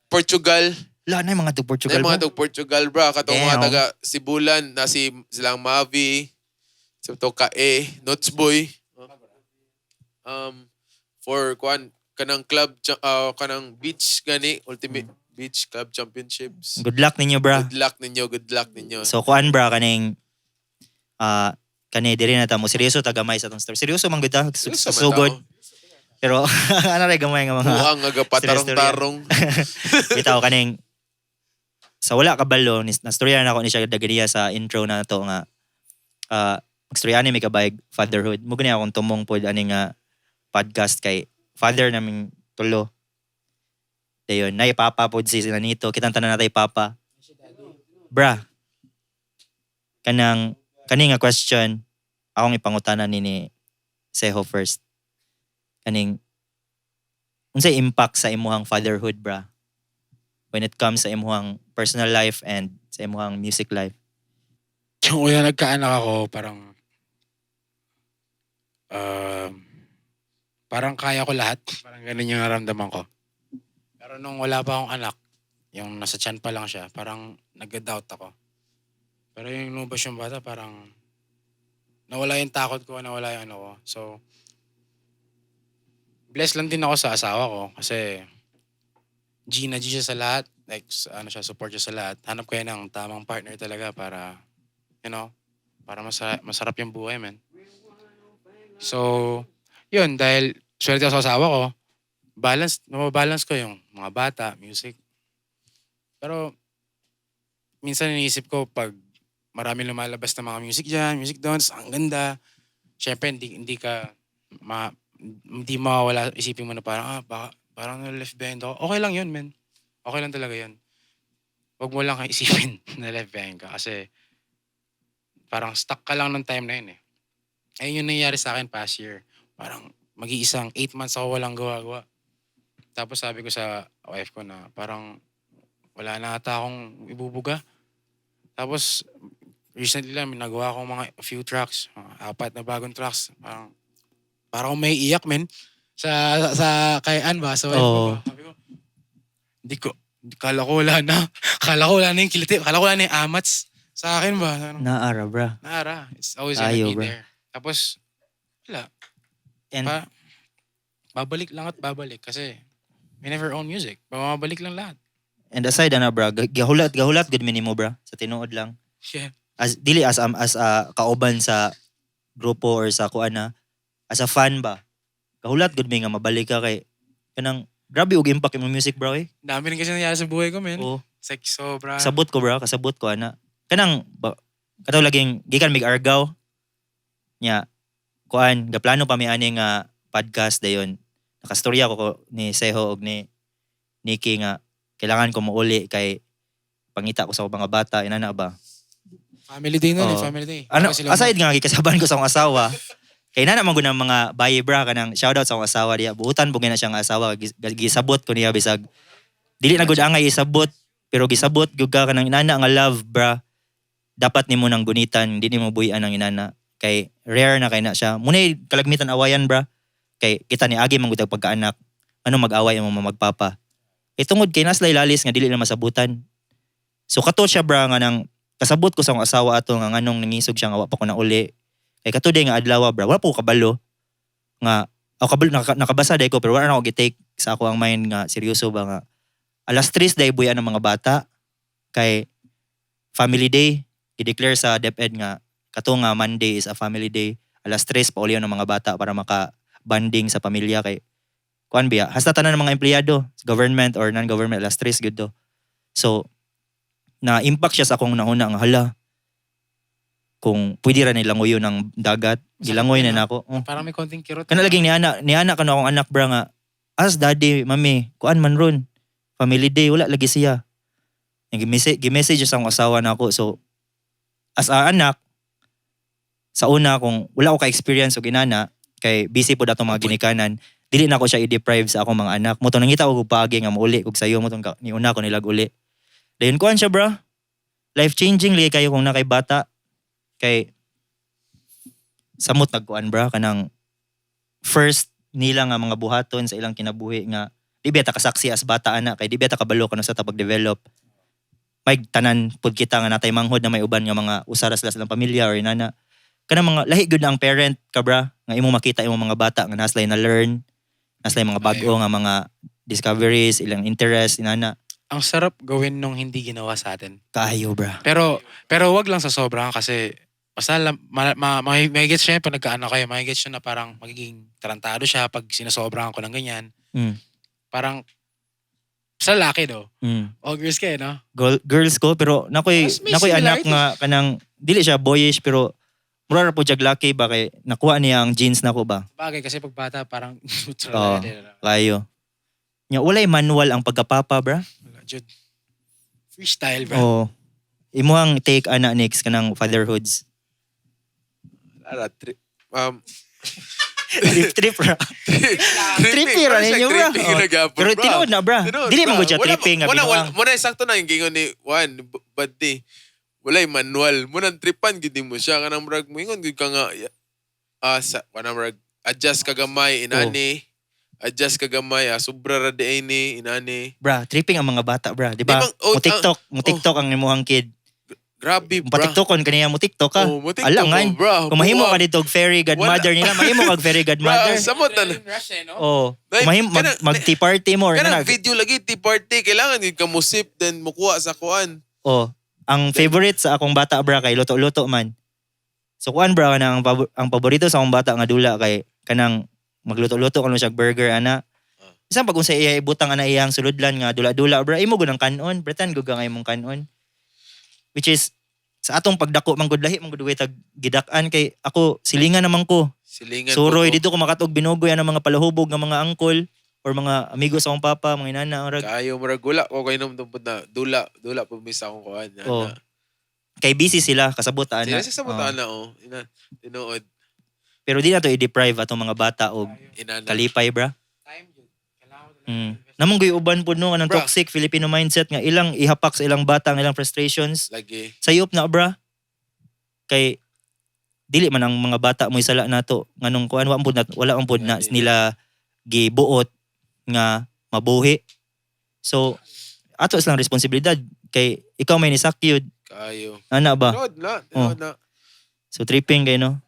Portugal. Wala na yung mga tug Portugal Portugal mga mo. tug Portugal, bra, katong mga Damn. taga Sibulan na si silang Mavi, sa to Kae, Notes Boy. For kuan kanang club kanang beach gani ultimate beach club championships. Good luck ninyo, bra. Good luck ninyo, good luck ninyo. So kuan, bra, kaning kani diri na ta mo seryoso ta gamay sa atong story. Seryoso man gud ta, Seryoso man sugod. tao. Pero ano ray gamay nga mga Buang nga gapatarong-tarong. bitaw kaning sa wala kabalo ni nastorya na ako ni siya dagriya sa intro na to nga magstorya ni may kabayag fatherhood. Mo gani akong tumong pod ani nga podcast kay father naming tulo. Dayon, nay papa pod si sila nito. Kitang tanan natay papa. Bra. Kanang kani nga question akong ipangutana ni Seho first. Kaning unsay impact sa imuhang fatherhood, bra, when it comes sa imuhang personal life and sa imuhang music life? Yung una nagkaanak ako, parang kaya ko lahat. Parang ganun yung naramdaman ko. Pero nung wala pa akong anak, yung nasa tiyan pa lang siya, parang nag-doubt ako. Pero yung lumabas yung bata, parang nawala yung takot ko, nawala yung ano ko. So, blessed lang din ako sa asawa ko kasi G na G siya sa lahat. Like, ano siya, support siya sa lahat. Hanap kayo ng tamang partner talaga para masarap yung buhay, man. So, yun, dahil swerte ako sa asawa ko, balance, nababalance ko yung mga bata, music. Pero, minsan iniisip ko pag Marami lumalabas na mga music dyan, music doon, tas ang ganda. Siyempre, hindi mawawala, isipin mo na parang, ah, baka, parang na-left behind ako. Okay lang yun, man. Okay lang talaga yun. Huwag mo lang isipin na left behind ka kasi parang stuck ka lang ng time na yun eh. Ayun yung nangyari sa akin past year. Parang mag-iisang 8 months ako walang gawa-gawa. Tapos sabi ko sa wife ko na parang wala na ata akong ibubuga. Tapos recently lang may nagawa akong mga few tracks, mga apat na bagong tracks. Parang parang akong may iyak, men. Sa kay Ann ba? Sa wife ko Oo. ba? Sabi ko, hindi ko, kala ko wala na. Kala ko wala na yung kiliti. Kala ko wala na yung amats sa akin ba? Ano? Naara, bra. Naara. It's always gonna Tayo, be bro. there. Tapos, wala. And Babalik lang at babalik kasi we never own music. Babalik lang lahat. And aside ana, bra, gahulat gahulat gud minimo, bra, sa tinuod lang. As dili as a kauban sa grupo or sa kuan na, as a fan ba. Gahulat gud mi nga mabalik ka kay kanang grabe og impact imong music, bro, eh. Dami rin kasi nangyari sa buhay ko, man. Oo. It's like sobra. Kasabot ko, bro, kasabot ko ana. Kanang ba, kato laging gikan mig Argao. Nya kuan gaplano pa mi ani nga podcast dayon. Nakastorya ko ni Seho og ni Nikki nga kailangan ko muuli kay pangita ko sa akong mga bata inana ba. Family day nun eh, Oo. family day. Ano, Tapos sila- aside nga gikasaban ko sa akong asawa. Kay nana man gud ang mga bayi, bra, kanang shoutout sa akong asawa diya. Buutan po na siya nga asawa, gisabot ko niya bisag dili na gud angay isabot pero gisabot gyud ka kanang inana nga love, bra. Dapat nimo nang gunitan, hindi nimo buhian ang inana kay rare na kay na siya. Muna'y kalagmitan awayan, bra. Kay kita ni agi man gud ang pagkaanak. Ano mag-away ang mga magpapa. Kay tungod kay naslay lalis nga dili na masabutan. So kato siya, bra, nga nang kasabot ko sa akong asawa ato nga nganong nangisog siya nga wa pa ko na uli. Kay kato day nga adlaw, bra, wala po ko kabalo nga ako kabalo nakabasa day ko pero wala na ako gi-take sa ako ang mind nga seryoso ba nga alas 3 day buyan ng mga bata kay family day, i-declare sa DepEd nga kato nga Monday is a family day, alas 3 pa uli ng mga bata para maka bonding sa pamilya kay kuan biya hasta tanan ng mga empleyado, government or non-government, alas 3 gud do. So na impact siya sa akong nauna nga hala, kung pwede ra nilangoy ng dagat, gilangoy na nako. Oh. Parang may konting kirot. Kana laging ni ana kano akong anak, bra, nga as daddy, mami, kuan man ron family day, wala lagi siya. Gi-message gi-message sa akong asawa na ako. So as a anak sa una kung wala ko ka-experience og inana kay busy pod atong mga ginikanan, dili na ako siya i-deprive sa akong mga anak mo to. Nangita og paagi nga mouli og sayo mo tong niuna ko nilag uli dayon, kuan siya, bra, life changing lagi kayo kung nakay bata kay samot nagkuan, bra, kanang first nila nga mga buhaton sa ilang kinabuhi nga di ba ta kasaksi as bata ana kay di ba ta kabalo kano sa ta pag-develop. May tanan pud kita nga natay manghod na may uban nga mga usara sila sa ilang pamilya or inana kanang mga lahi gud na ang parent ka, bra, nga imong makita imong mga bata nga naslay na learn, naslay mga bag-o nga mga discoveries, ilang interest inana. Ang sarap gawin nung hindi ginawa sa atin. Kaayo, bra. Pero pero wag lang sa sobra kasi basta may gets siya pag nagkaanak kayo, may gets siya na parang magiging tarantado siya pag sinasobrahan ko ng ganyan. Parang sa laki do. All girls kayo, no? Girls ko pero nakoy Mas may nakoy anak similarity. nga kanang dili siya boyish pero mura ra po jag laki ba kay nakuha niya ang genes nako ba. Bagay kasi pag bata parang neutral Oo. na din, ano? Kayo nya walay manual ang pagkapapa, bra. Wala, jud. Freestyle, bro. Oh, imuhang take ana next kanang fatherhoods. Ara, Trip trip ra. Trippy ra ninyo, bra. Trippy Oh. na gapon, Pero bra. tinuod na, bra. Tinuod, Dili man bra. gud siya Wala tripping nga wala, wala, binuang. muna sakto na yung gingon ni Juan, Buddy. Walay manual. Muna tripan gid mo siya kanang murag moingon gid ka nga ah sa kanang murag adjust ka gamay inani. Adjust ka gamay, ah, sobra ra di ay ni inani. Bra, tripping ang mga bata, bra, di ba? Di bang- oh, Mo TikTok, mo TikTok ang imuhang kid. Grabe, bra. Mo kaniya mo TikTok ka. Oh, mo TikTok Alangan. ko, bra. Kung mahimo Buwag. ka dito og fairy godmother nila, mahimo kag fairy Bra, godmother. samot na. Rush eh, no? Oh, Nay, kung mahimo mag, mag tea party mo or Kanang nana. video lagi tea party kailangan gid ka mo sip then mukuha sa kuan. Oh, ang favorite sa akong bata, bra, kay luto-luto man. So kuan, bra, kanang ang paborito sa akong bata nga dula kay kanang magluto-luto kuno siya burger ana. Bisan pag unsa iya ibutang ana iyang suludlan nga dula-dula, bra, imo gud ang kanon, pretend gud ka nga imong kanon. Which is Sa atong pagdako man gud, lahi man gud tag gidak-an kay ako silingan naman ko. Silingan Suroy po ko. dito ko makatog binugoy ang mga palahubog nga mga angkol or mga amigo sa akong papa, mga inana, ang rag. Kayo murag wala ko kay num tungpod na dula dula po mi sa akong kuan. Ana. Oh. Kay busy sila kasabot ana. Sila sa Oh. oh. Ana oh. Ina tinuod Pero di na to i-deprive atong mga bata og inana. kalipay, bra. Time yun. Kailangan ko talaga invest. Namong guy uban pud no kanang Bra. toxic Filipino mindset nga ilang ihapak sa ilang bata ang ilang frustrations. Lagi. Sayop na, bra. Kay dili man ang mga bata mo'y sala nato nganong kuan wa pud na, wala man pud na Dili. nila gibuot nga mabuhi. So ato silang responsibilidad kay ikaw may nisakyod Kayo. ana ba. Tinuod na, Oh. tinuod na. So tripping kay no.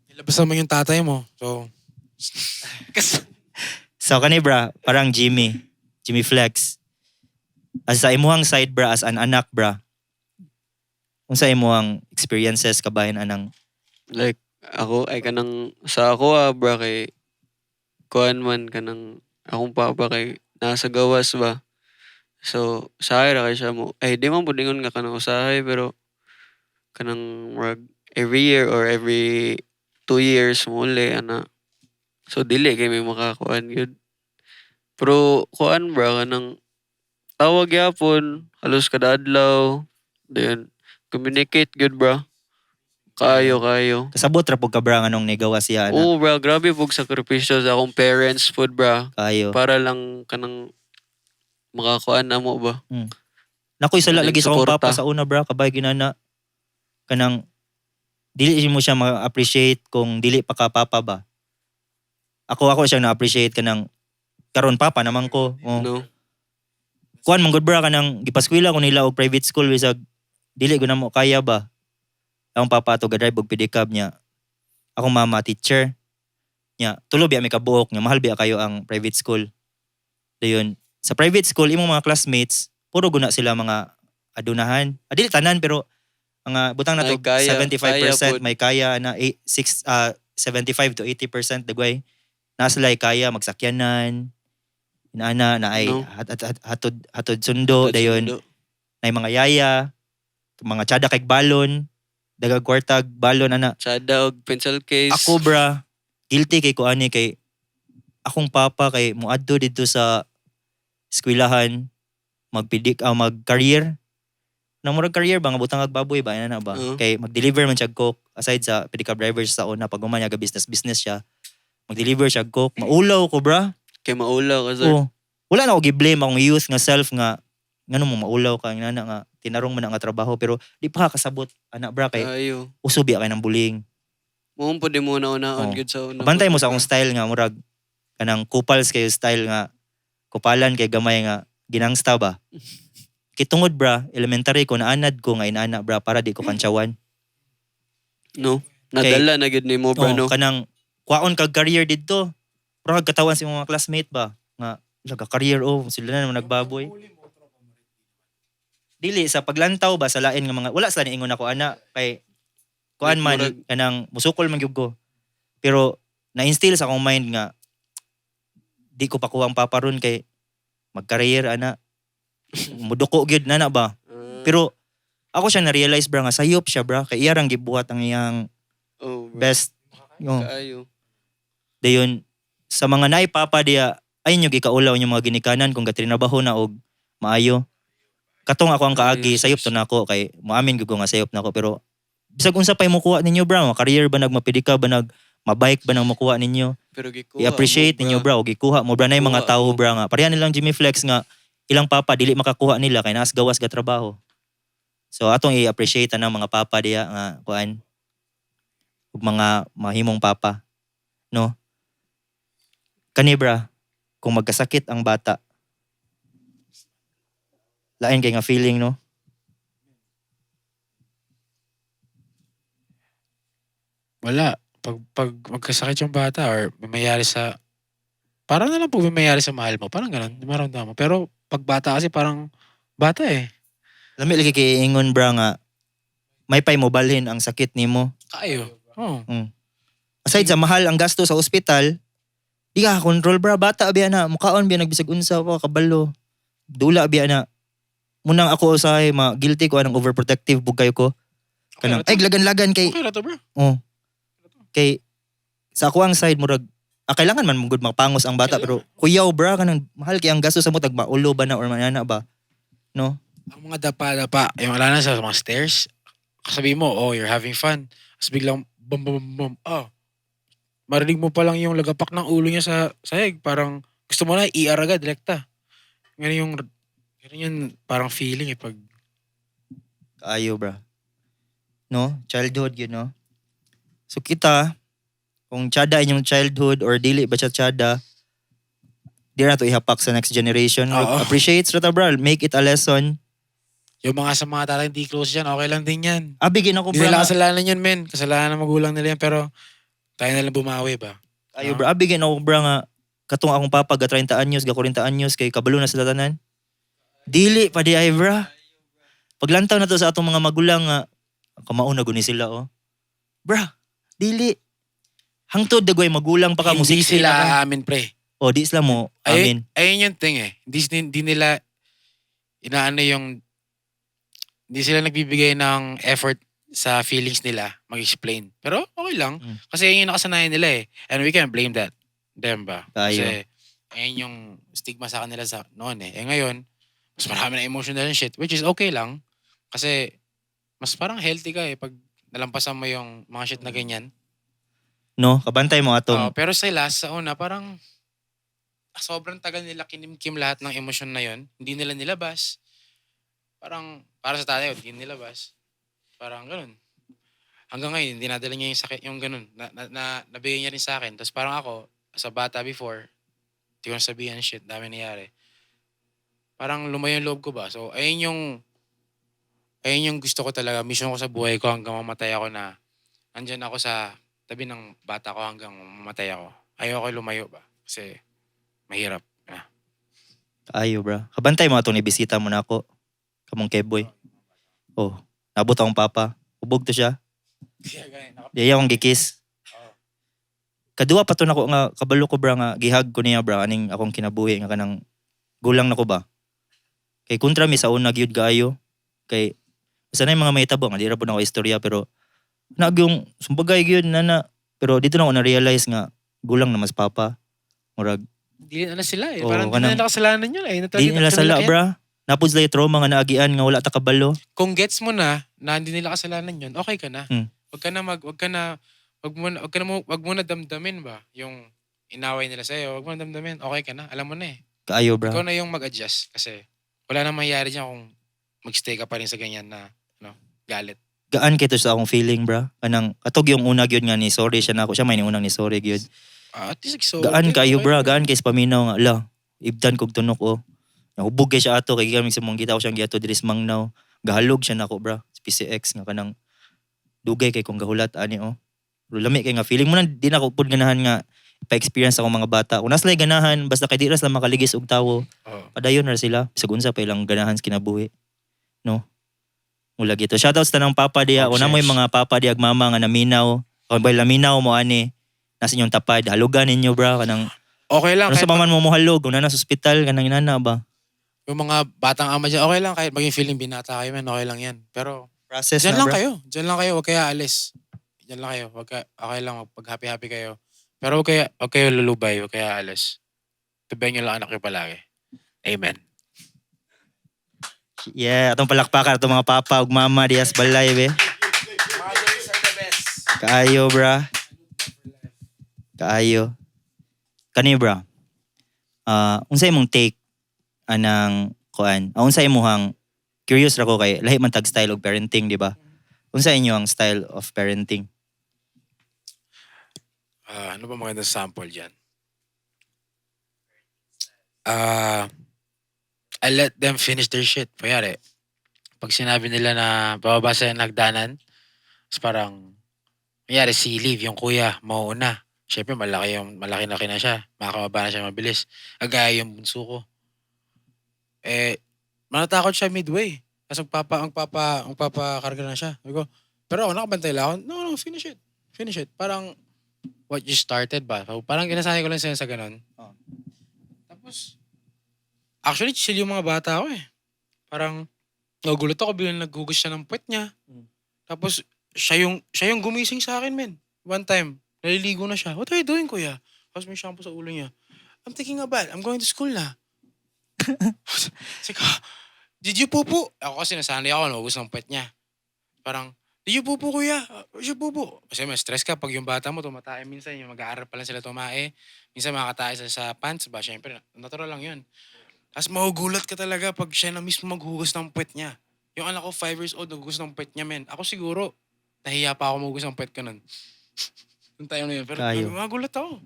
Nilabas naman yung tatay mo. So, kasi, So kani, bra, parang Jimmy Flex. As sa imuhang side, bra, as an anak, bra. Unsa imuhang experiences kabahin anang Like ako ay kanang sa ako ah bra, kay kuan man kanang akong papa kay nasa gawas ba. So usahay ra kay siya mo. Ay di man pud ingon nga kanang usahay, pero kanang murag every year or every 2 years mo uli ana. So dili kay may makakuan gyud. Pero kuan bra, kanang tawag gyapon halos kada adlaw. Then communicate good, bra. Kaayo kayo. Kasabot ra pud ka, bra, nganong nigawa siya ana? Oo bra, grabe pug sakripisyo sa akong parents pud, bra. Kayo. Para lang kanang makakuan na mo ba. Nakoy sala Kanang lagi sa akong suporta. papa sa una, bra, kabay ginana kanang dili mo siya ma-appreciate kung dili pa ka papa ba. Ako siya na-appreciate kanang karon papa naman ko. Oh. No. Kuan man gud, bra, kanang gipaskwela ko nila og private school bisag dili ko na mo kaya ba. Akong papa ato ga-drive og pedicab niya. Akong mama teacher. Nya, tulo biya mi kabuok nya, mahal biya kayo ang private school. Dayon, sa private school imong mga classmates puro guna sila mga adunahan. Ah, dili tanan, pero mga butang na to May kaya, 75% kaya pod. may kaya na 8 6 75 to 80% dagway. Na sila kaya magsakyanan. Inaana na ay No. hatod hatod sundo dayon Sundo. na mga yaya, mga tsada kay balon, dagag kwartag balon ana. Tsada og pencil case. Ako, bra, guilty kay ko ani kay akong papa kay muadto didto sa eskwelahan magpidik ah, mag-career. Nang murag career ba nga butang ag baboy ba ana na ba? Oo. Kay mag-deliver man siya og coke aside sa pedicab driver siya sa una pag human niya ga business business siya. Mag-deliver siya og coke. Maulaw ko, bra. Kay maulaw ka, sir. Oh. Wala na ako gi-blame akong youth nga self nga ngano mo maulaw ka ingana nga tinarong man na nga trabaho, pero di pa ka kasabot ana, bra, kay Ayo. uso biya kay ng bullying. Mo po di mo na unaon Oh. gud sa una. Bantay mo sa akong style nga murag kanang kupals kayo style nga kupalan kay gamay nga ginangsta ba. Kitungod, bra, elementary ko naanad ko nga inana, bra, para di ko kantsawan. No. Nadala na gud nimo, bra, Oh, no. kanang kwaon kag career didto. Pero kag katawan sa imong mga classmate ba nga laga career oh sila na naman nagbaboy. Dili sa paglantaw ba sa lain nga mga wala sila niingon ako ana kay kuan man kanang musukol man gyud ko. Pero na-instill sa akong mind nga di ko pakuha ang papa ron kay mag-career ana. Muduko gyud na na ba. Ah, Pero ako siya na-realize, bra, nga sayop siya, bra, kay iya rang gibuhat ang iyang oh, bro. best. Oh. Kaayo. Dayon sa mga naipapa diya ay inyo gikaulaw inyong mga ginikanan kung gatrinabaho na og maayo. Katong ako ang kaagi, Ayos, sayop to nako kay moamin gyud ko nga sayop nako, pero bisag unsa pay mokuha ninyo, bra, mga career ba nag mapidika ba nag mabike ba nang mokuha ninyo, Pero gikuha i-appreciate mo, ninyo, bra, og gikuha mo, bra, na mga Kuha tao mo. bra nga pareha nilang Jimmy Flex nga ilang papa dili makakuha nila kay naas gawas ga trabaho. So atong i-appreciate ang mga papa diya nga kuan ug mga mahimong papa, no? Kani, bra, kung magkasakit ang bata, lain kay nga feeling, no? Wala. Pag magkasakit yung bata or may mayari sa... Parang na lang pag may mayari sa mahal mo. Parang ganun. Di maramdaman mo. Pero pag bata kasi parang bata eh. Lami lagi kay ingon, bra, nga may pay mo balhin ang sakit nimo. Kayo. Oo. Aside sa mahal ang gasto sa ospital, di ka control, bra, bata biya na, mukaon biya nagbisag unsa pa kabalo. Dula biya na. Munang ako usahay ma guilty ko anang overprotective bug kayo ko. Kanang ra to. ay lagan-lagan kay Okay ra to, bro. oh. Kay sa ako ang side murag kailangan man mong gud makapangos ang bata pero kuyaw bra, kanang mahal kay ang gasto sa mo tag maulo ba na or manana ba. No? Ang mga dapa-dapa, yung wala na sa mga stairs, sabi mo, "Oh, you're having fun." Tapos biglang, bum, bum, bum, bum, oh. Marinig mo pa lang yung lagapak ng ulo niya sa sahig. Parang gusto mo na, ER agad, direkta. Ganun yung parang feeling eh. Pag, Kaayo bra. No? Childhood. So kita, kung tsada inyong childhood or dili ba siya tsada, di na to ihapak sa next generation. Oo. Appreciate ra ta bra, make it a lesson. Yung mga sa mga tatay hindi close dyan, okay lang din yan. Abi gina ko Hindi bra. nila kasalanan yun, men. Kasalanan ng magulang nila yan, pero tayo na lang bumawi ba? Ayo bra, abi gina ko bra nga katong akong papa ga 30 anyos, ga 40 anyos kay kabalo na sila tanan. Dili pa di ay bra. Paglantaw na to sa atong mga magulang nga kamao na guni sila oh. Bra, dili. Hangtod dagway magulang pa ka mo Hindi 60 sila na ka. aamin, pre. Oh, di sila mo Ay, amin. ayun yung thing eh. Hindi nila inaano yung hindi sila nagbibigay ng effort sa feelings nila mag-explain. Pero okay lang. Kasi yun yung nakasanayan nila eh. And we can't blame that. Them ba? Tayo. Kasi ayun yung stigma sa kanila sa noon eh. Eh ngayon, mas marami na emotional and shit, which is okay lang. Kasi mas parang healthy ka eh pag nalampasan mo yung mga shit na ganyan. No, kabantay mo Oo, atong pero sila sa una parang sobrang tagal nila kinimkim lahat ng emosyon na yon. Hindi nila nilabas. Parang para sa tatay, hindi nilabas. Parang ganun. Hanggang ngayon, dinadala niya yung sakit, yung ganun. Na, nabigay niya rin sa akin. Tapos parang ako, sa bata before, di ko na sabihan shit, dami nangyari. Parang lumayo yung loob ko ba. So, ayun yung gusto ko talaga. Mission ko sa buhay ko hanggang mamatay ako na andyan ako sa tabi ng bata ko hanggang mamatay ako. Ayoko lumayo ba? Kasi mahirap. Ah. Ayo bra. Kabantay mo atong nibisita mo na ako. Kamong Keboy. Oh, nabot akong papa. Ubog to siya. Di akong gikis. Oo. Kaduwa pa to nako nga kabalo ko bra nga gihag ko niya bra aning akong kinabuhi nga kanang gulang nako ba. Kay kontra mi sa una gyud kaayo. Kay basta na yung mga mahitabo nga di ra pud nako istorya pero nagyong sumbagay gyud na na pero dito na ako na-realize nga gulang na mas papa. Murag Hindi na sila eh. Oo, Parang hindi nila kasalanan yun eh. di nila sala bra. Napud sila yung trauma nga naagian nga wala ta kabalo. Kung gets mo na na hindi nila kasalanan yun, okay ka na. Wag ka na, wag mo na, wag ka na, wag mo na damdamin ba yung inaway nila sa'yo. Wag mo na damdamin. Okay ka na. Alam mo na eh. Kaayo bra. Ikaw na yung mag-adjust kasi wala nang mangyayari dyan kung magstay ka pa rin sa ganyan na ano, galit. Gaan kay to sa akong feeling bra. Kanang katog yung una gyud nga ni sorry siya nako, siya may ni unang ni sorry gyud. Ah, at least so, Gaan kayo bra, gaan kay sa paminaw nga ala. Ibdan kog tunok oh. Nahubog kay siya ato kay gikan sa mong kita ko siyang giato diri sa Mangnaw. Gahalog siya nako bra. Sa PCX nga kanang dugay kay kung gahulat ani oh. Pero lami kay nga feeling mo na di na ko pud ganahan nga pa-experience ako mga bata. Kung nasa ganahan basta kay di ra sila makaligis og tawo. Oh. Padayon ra sila bisag unsa pa ilang ganahan sa kinabuhi. No? Mula gito. Shoutouts tanang papa diya. Oh, Una mo yung cheers. mga papa diya ag mama nga naminaw. Kung ba laminaw mo ani nasa inyong tapad, halugan ninyo bra kanang Okay lang. ano sa Kahit paman mo mohalog, una na sa ospital kanang inana ba. yung mga batang ama dyan, okay lang. Kahit maging feeling binata kayo man, okay lang yan. Pero Process dyan na lang bra. kayo. Dyan lang kayo. Huwag kayo alis. Dyan lang kayo. Huwag ka, okay lang. Pag happy-happy kayo. Pero huwag kayo lulubay. Huwag kayo alis. Tabihan nyo lang anak nyo palagi. Amen. Yeah, atong palakpakan atong mga papa ug mama diya sa balay be. Mothers are the best. Kaayo bra. Kaayo. Kani bra. Ah, unsa imong take anang kuan? Unsa imong curious ra ko kay lahi man tag style og parenting, di ba? Unsa inyo ang style of parenting? Ah, ano ba magandang sample dyan? I let them finish their shit. Kunyari, pag sinabi nila na bababa sila ng hagdanan, tapos parang, kunyari si Liv, yung kuya, mauuna. Siyempre, malaki-laki na siya. Makakababa na siya mabilis. Agaya yung bunso ko. Eh, manatakot siya midway. Tapos magpapakarga na siya. Sabi ko, pero ako nakabantay lang ako. No, no, finish it. Finish it. Parang, what you started ba? So, parang ginasanay ko lang sila sa ganun. Oh. Tapos, actually, chill yung mga bata ko eh. Parang, nagugulat ako bilang naghugas siya ng puwet niya. Tapos, siya yung gumising sa akin, men. One time, naliligo na siya. "What are you doing, kuya?" Tapos may shampoo sa ulo niya. "I'm taking a bath. I'm going to school na." Sika, "Did you pupu?" Ako kasi nasanay ako, naubos ng puwet niya. Parang, "Did you pupu, kuya? Where's your pupu?" Kasi may stress ka pag yung bata mo tumatae minsan, yung mag-aaral pa lang sila tumae. Minsan makakatae sa pants ba? Siyempre, natural lang yun. Tapos magugulat ka talaga pag siya na mismo maghugas ng puwet niya. Yung anak ko, 5 years old, naghugas ng puwet niya, men. Ako siguro, nahiya pa ako maghugas ng puwet ko nun. Nung time na yun. Pero Kayo. Magulat ako.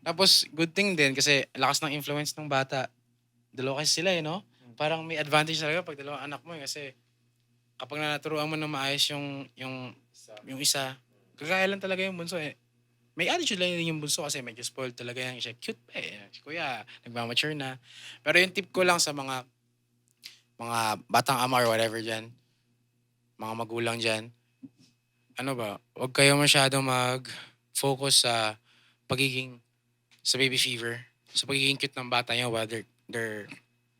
Tapos, good thing din kasi lakas ng influence ng bata. Dalawa kasi sila eh, no? Parang may advantage talaga pag dalawang anak mo eh. Kasi kapag naturuan mo na maayos yung isa, kagaya lang talaga yung bunso eh. May attitude lang din yung bunso kasi medyo spoiled talaga yan. Siya cute pa eh. Si kuya, nagmamature na. Pero yung tip ko lang sa mga batang ama or whatever dyan, mga magulang dyan, ano ba, huwag kayo masyadong mag-focus sa pagiging, sa baby fever, sa pagiging cute ng bata nyo while they're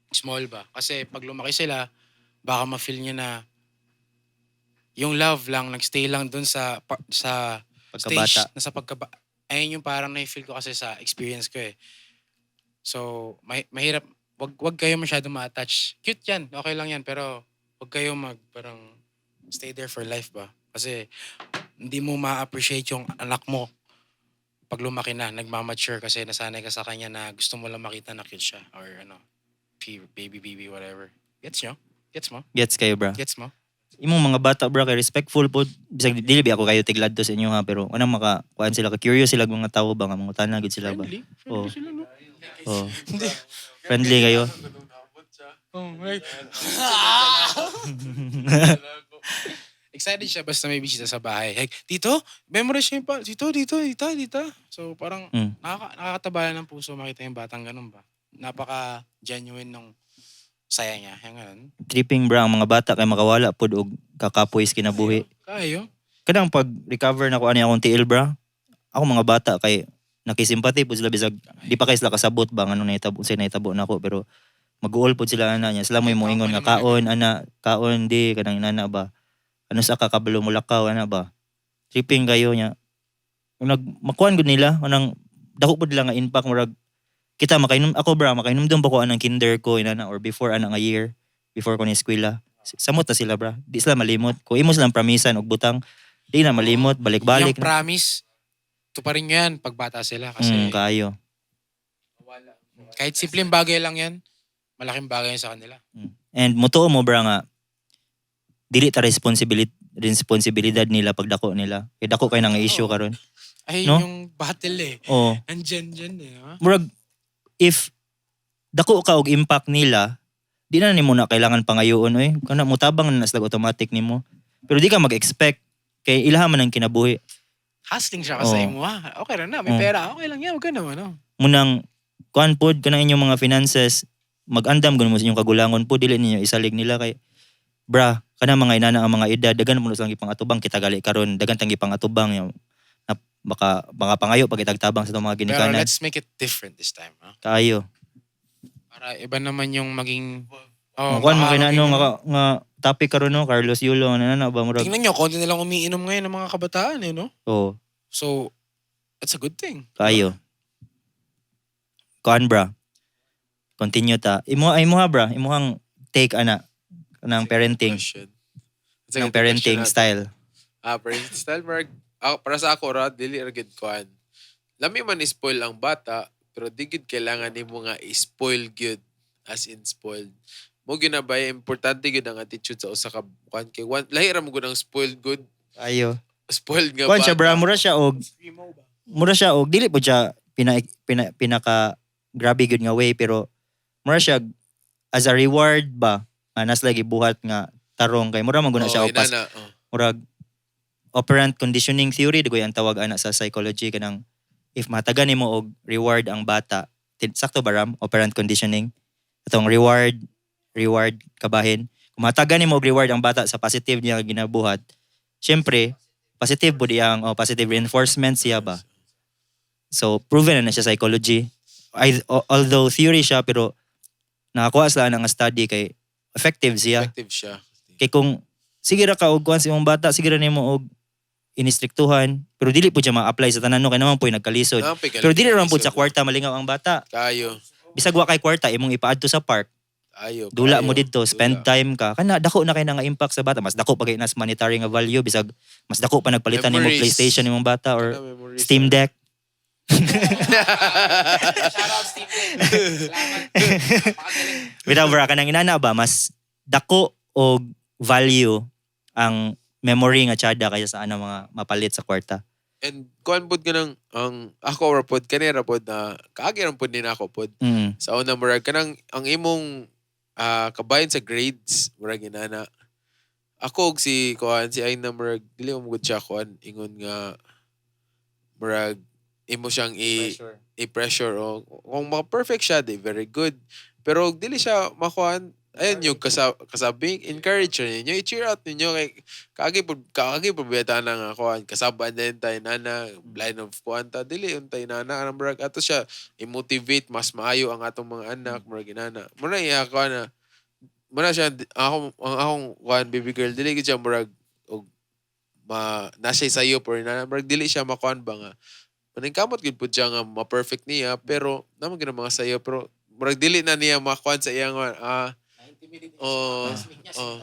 small ba. Kasi pag lumaki sila, baka ma-feel nyo na yung love lang, nag-stay lang dun sa Pagkabata. Stage na sa pagkaba. Ayun yung parang na-feel ko kasi sa experience ko eh. So, mahirap. Wag kayo masyadong ma-attach. Cute yan. Okay lang yan. Pero, wag kayo mag, parang, stay there for life ba? Kasi, hindi mo ma-appreciate yung anak mo pag lumaki na, nagmamature kasi nasanay ka sa kanya na gusto mo lang makita na cute siya or ano, baby, baby, whatever. Gets nyo? Gets mo? Gets kayo, bro. Gets mo? Imong mga bata, bro, kay respectful po. Bisag dili ba ako kayo tiglad to sa inyo ha, pero anong maka kuan sila, ka curious sila mga tao ba nga mangutana gid sila ba. Friendly. Friendly Oh. sila, no? Oh. Hindi. Friendly kayo. Oh, like, excited siya basta may bisita sa bahay. Like, "Tito, memorize niya yung pa, tito, dito, dito, dito." So parang nakakataba ng puso makita yung batang ganun ba. Napaka-genuine nung saya niya. Yung ganun. Tripping, bro, ang mga bata kay makawala pod og kakapoy sa kinabuhi. Kayo. Kanang pag recover na ko ani akong tiil, bro. Ako mga bata kay nakisimpati po sila bisag di pa kay sila kasabot ba ngano nahitabo say nahitabo nako, pero mag-uol pod sila ana niya. Sila mo'y moingon nga kaon ana, kaon di kanang inana ba. Ano sa kakabalo mo lakaw ana ba. Tripping kayo niya. Nag makuan gud nila anang dako pud lang nga impact. Murag kita makainom ako, bra, makainom pa ko anang kinder ko inana or before ana nga year before ko ni eskwela. Samot na sila, bra. Di sila malimot. Kung imo silang promisan og butang, di na malimot, balik-balik Yung na. promise, tuparin nyo yan pag bata sila. Kasi Kayo. Kahit simpleng bagay lang yan, malaking bagay yan sa kanila. And mutuo mo, bra, nga dili ta responsibility responsibilidad nila pagdako nila. Kay dako kay nang issue karon. Ay, No? yung battle eh. Oh, Nandyan dyan eh. Ha? Murag if dako ka og impact nila, di na nimo na kailangan pangayoon oy. Kana mutabang na sila automatic nimo. Pero di ka mag-expect kay ilaha man ang kinabuhi. Hustling siya kasi Oo. mo ha. Okay lang na, may pera. Okay lang yan, huwag ka naman. No? Munang kuan pod kanang inyong mga finances, mag-andam gud mo sa inyong kagulangon po, dili ninyo isalig nila kay bra kana mga inana ang mga edad, dagan mo na silang gipangatubang. Kita gali karon dagan tang gipangatubang yung na, baka pangayo pag itagtabang sa itong mga Pero ginikanan. let's make it different this time. Ha? Kaayo. Para iba naman yung maging. Oh, Oh, kuan mo baka kay na ano nga topic karon, no? Carlos Yulo na na ba murag. Tingnan nyo, konti nilang umiinom ngayon ng mga kabataan eh, no? Oh. So, that's a good thing. Kaayo. Kuan, bra, continue ta imo ay mo ha, bra, imuhang take ana ng parenting Question. That's a ng good parenting question. style. Ah, parenting style, Mark. Ah, para sa ako ra, dili ra gid kuan. Lami man spoil ang bata, pero di gid kailangan nimo nga i-spoil gyud, as in spoiled. Mo ginabay importante gyud ang attitude sa usa ka kuan kay one, lahi ra mo gud ang spoiled good, Ayo. Spoiled nga Kuan siya, bata. bra, mura siya og dili po siya pina, pinaka grabe gyud nga way, pero mura siya as a reward ba nga nas lagi buhat nga tarong kay mura man gud na Oh, siya og pas inana, oh. murag operant conditioning theory dugoy ang tawag ana sa psychology, kanang if matagan nimo og reward ang bata. Sakto ba, Ram? Operant conditioning atong reward reward kabahin, kung matagan nimo og reward ang bata sa positive niya ginabuhat, syempre positive pud iyang, oh, positive reinforcement siya ba. So proven na na siya psychology. I, although theory siya, pero nakakuha sila ng study kay effective siya. Effective siya. Kay kung Sige ra ka og kuan sa imong bata, sige ra nimo og inistriktuhan, pero dili po siya ma-apply sa tanan, no, kay naman po nagkalisod. Nampay Pero dili ra man pud kalisod. sa kwarta malingaw ang bata. Kayo. Bisag wa kay kwarta, imong ipaadto sa park, Ayo. dula kayo. mo didto, spend Dula. time ka. Kana dako na kay na nga impact sa bata, mas dako pa kay nas monetary nga value bisag mas dako pa nagpalitan nimo Memories. PlayStation nimong bata or Kana memories. Steam Deck. Shout out Steve. Salamat. Napakagaling. Without bra, kanang inana ba mas dako og value ang memory nga tsada kaysa sa ano mga mapalit sa kwarta. And kuan pod kanang ang ako ra pod kanira pod na kaagi ra pod ni nako pod. Sa una murag kanang ang imong kabahin sa grades murag inana. Ako og si kuan si ay na murag dili mo gud siya kuan ingon nga murag imo siyang i-pressure o kung maka-perfect siya di very good. Pero og dili siya makuan ayun yung kasabing encourage ninyo, i-cheer out ninyo kay kaagi pud biyata na nga kuan kasabaan din tayo nana blind of kuan ta dili untay nana anang murag ato siya i-motivate mas maayo ang atong mga anak murag inana muna iya kuan na muna siya ako ang akong kuan baby girl dili gid siya murag og ma na siya sayo pero inana murag dili siya makuan ba nga maningkamot gid pud siya nga ma-perfect niya pero naman gid ang mga sayo pero murag dili na niya makuan sa iyang Oo. Oo.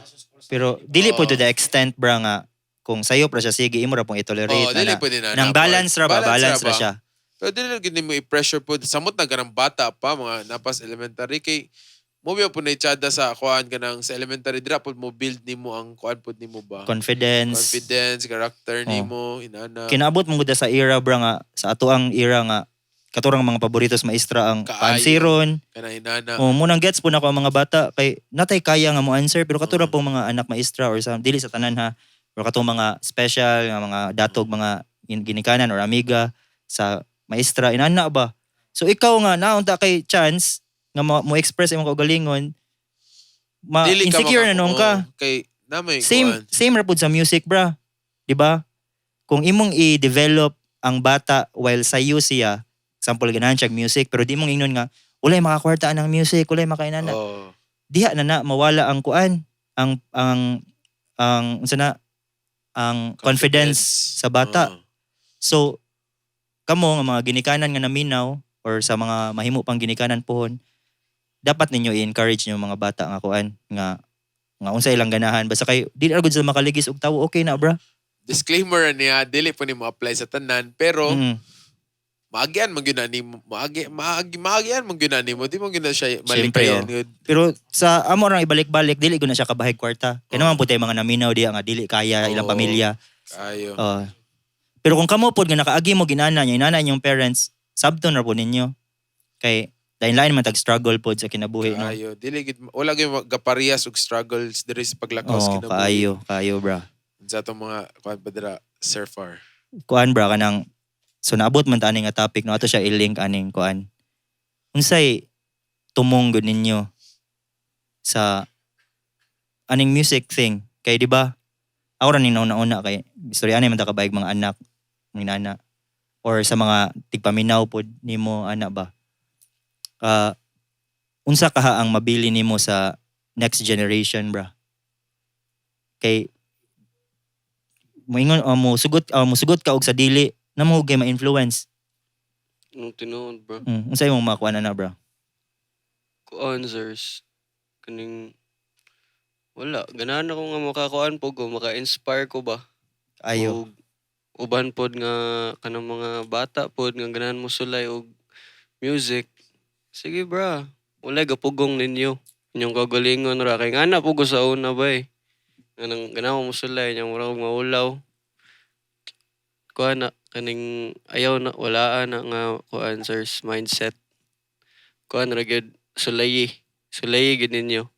Pero dili po Oo. to the extent bra nga kung sayo pra siya sige imo ra pong i-tolerate Oh, dili na. pwede na. Nang balance ra ba? Balance ra ba? siya. Pero dili ra gid nimo i-pressure po. Samot na ganang bata pa mga napas elementary kay mo biya po na itsada sa kuan kanang sa elementary dira pod mo build nimo ang kuan pod nimo ba. Confidence. Confidence, character Oh. nimo, inana. Kinaabot mo gud sa era bra nga sa ato ang era nga katurang mga paborito sa maestra ang Kaayo. pansiron. Kanang inana. O munang gets po nako ang mga bata kay natay kaya nga mo answer pero katura Mm. pong mga anak maestra or sa dili sa tanan ha pero katong mga special nga mga datog mga ginikanan or amiga sa maestra inana ba. So ikaw nga naunta kay chance nga mo express imong kaugalingon ma Dili ka insecure na noon ka. Oo, kay namay Same same ra pud sa music bra. 'Di ba? Kung imong i-develop ang bata while sayo siya, example ganahan siya og music pero di mong ingnon nga walay makakwartaan ang music, walay makainana. Oh. Diha na na mawala ang kuan, ang unsa na ang confidence sa bata. Oo. So kamo nga mga ginikanan nga naminaw or sa mga mahimo pang ginikanan pohon, dapat ninyo i-encourage niyo mga bata nga kuan nga nga unsa ilang ganahan basta kay di ra gud sila makaligis og tawo, okay na bra. Disclaimer niya, dili po nimo apply sa tanan pero maagian man gyud na nimo, maagi maagi maagian man gyud na nimo, di mo gyud na siya Siyempre, malikayan gyud. Pero sa amo rang ibalik-balik dili gud na siya kabahig kwarta. Kay naman pud tay mga naminaw diha nga dili kaya ilang Oo. pamilya. Ayo. Pero kung kamo pod nga nakaagi mo ginana niya, inana inyong parents, sabton ra po ninyo. Kay lain-lain man tag struggle pod sa kinabuhi, no. Kaayo. Dili gid wala gyud gaparehas og struggles diri sa paglakaw sa Oo, kinabuhi. kaayo, kaayo bra. Sa atong mga kuan pa dira sir far. Kuan bra kanang so naabot man ta ani nga topic, no, ato siya i-link aning kuan. Unsay tumong gud ninyo sa aning music thing kay di ba ako ra ning nauna-una kay istorya ani man ta kabayag mga anak ng nana or sa mga tigpaminaw pod nimo ana ba. Unsa kaha ang mabili nimo sa next generation bra kay moingon o mo sugot ka og sa dili na mo kay ma-influence? Nung tinuod bro. Unsa imong makuha na na bra? Kuan sirs. Kaning wala. Ganahan ako nga makakuan po ko, maka-inspire ko ba. Ayo. Og uban pod nga kanang mga bata pod nga ganahan mo sulay og music. Sige bra. Wala gapugong ninyo. Inyong kagalingon ra kay ngana po ko sa una ba eh. Nganang ganahan mo sulay inyong mura kog maulaw. Kuan na kaning ayaw na wala na nga kuan sirs mindset. Kuan ra gyud sulayi. Sulayi gyud ninyo.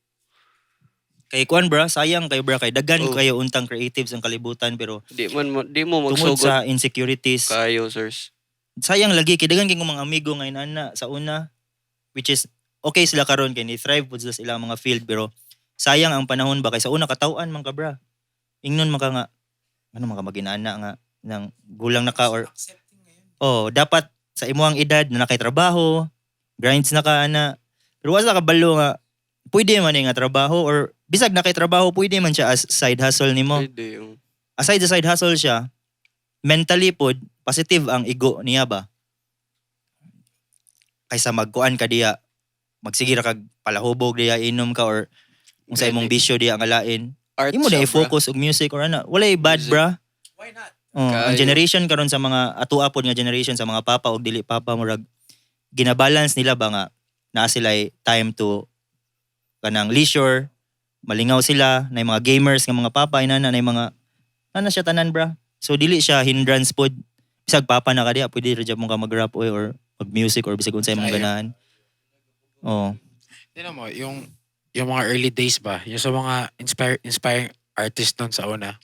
Kay kuan bra, sayang kay bra kay daghan Oh. kayo untang creatives ang kalibutan pero Di mo tungod magsugod sa insecurities kayo sirs. Sayang lagi kay daghan kay mga amigo nga inana sa una which is okay sila karon kay ni thrive pud sila sa ilang mga field pero sayang ang panahon ba kay sa una kataw-an man ka bra. Ingnon man ka nga ano man ka maginana nga nang gulang na ka or Accepting ngayon. Oh, dapat sa imuang edad na nakay trabaho, grinds na ka ana. Pero wala ka balo nga pwede Pwede man nga trabaho or bisag na kay trabaho, pwede man siya as side hustle nimo. Pwede yung Aside sa side hustle siya, mentally pod positive ang igo niya ba. Kaysa magkuan ka diya, magsige ra kag palahubog diya, inom ka or kung sa imong bisyo diya nga lain. Art Imo na siya, bra. i-focus og music or ano. Walay bad, Music. bra. Why not? Oh, ang Kaayo. generation karon sa mga atua pod nga generation sa mga papa og dili papa, murag ginabalance nila ba nga naa sila time to kanang leisure, malingaw sila na mga gamers nga mga papa inana na mga ana siya tanan, bra. So dili siya hindrance pod. Bisag papa na ka diya, pwede ra jud mo ka mag-rap oy, or mag-music or bisag unsay imong Kaayo. ganahan. Oh. Tignan mo, yung mga early days ba, yung sa mga inspiring artist nun sa una,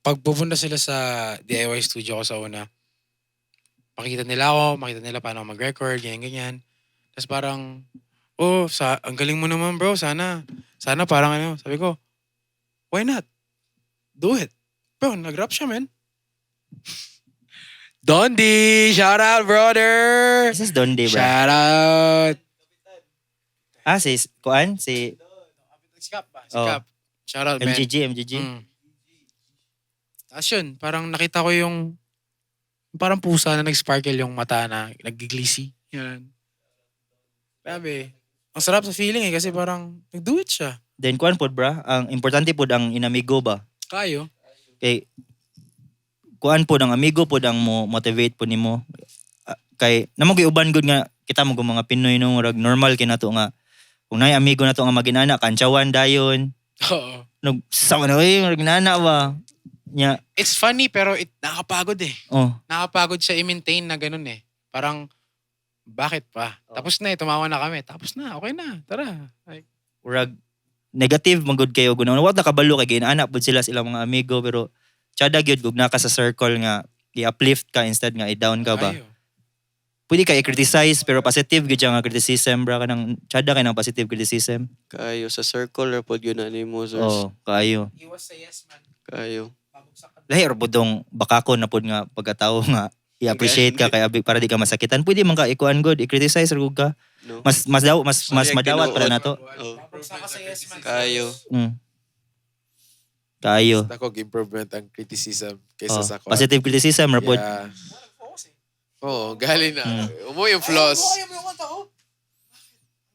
pag pupunta sila sa DIY studio ko sa una, makita nila ako, makita nila paano ako mag-record, ganyan, ganyan. Tapos parang, "Oh, ang galing mo naman, bro, sana parang ano," sabi ko, "Why not? Do it." Bro, nag-rap siya, man. Dondi! Shout out, brother! This is Donde, bro. Shout out! Ah, si kuan si Si Cap ba? Si Oh. Cap. Shout out, man. MGG, MGG. Tapos yun, parang nakita ko yung parang pusa na nag-sparkle yung mata na naggi-glissy. Yan. Grabe. Ang sarap sa feeling eh kasi parang nag-do it siya. Then kuan pod, bra, ang importante pod ang inamigo ba. Kayo. Kay kuan pod, ang amigo pod ang mo motivate pod nimo. Ah, kay namo gyud uban gud nga kita mo mga Pinoy, no, murag normal kay nato nga kung naay amigo nato nga maginana, kantsawan dayon. Oo. Nag sa na oy, murag nana ba nya. It's funny pero nakakapagod eh. Oh. Nakakapagod siya i-maintain na ganun eh. Parang, bakit pa? Oo. Tapos na eh, tumawa na kami. Tapos na, okay na. Tara. Like, Murag negative man gud kayo guna wa ta kabalo kay ginaana pud sila sa ilang mga amigo, pero tsada gyud gug naka sa circle nga i-uplift ka instead nga i-down ka ba. Ayo. Pwede ka i-criticize pero positive gyud siya nga criticism, bra, kanang tsada kay nang positive criticism. Kayo sa circle or pod yun na nimo, sir. Oh, kaayo. Iwas sa yes man. Kayo. Pabagsak ka. Lahi or budong bakako na pod nga pagkatao nga i-appreciate ka kay abi para di ka masakitan. Pwede man ka ikuan good, i-criticize ra gud ka. No? Mas daw mas Sorry, madawat para tinuod. nato. Oh. Pabagsak ka sa yes man. Kayo. Kaayo. Dako improvement ang criticism kaysa Oh, sa kuan. positive criticism ra pod. Yeah. Oo, galing na. Umo yung flaws.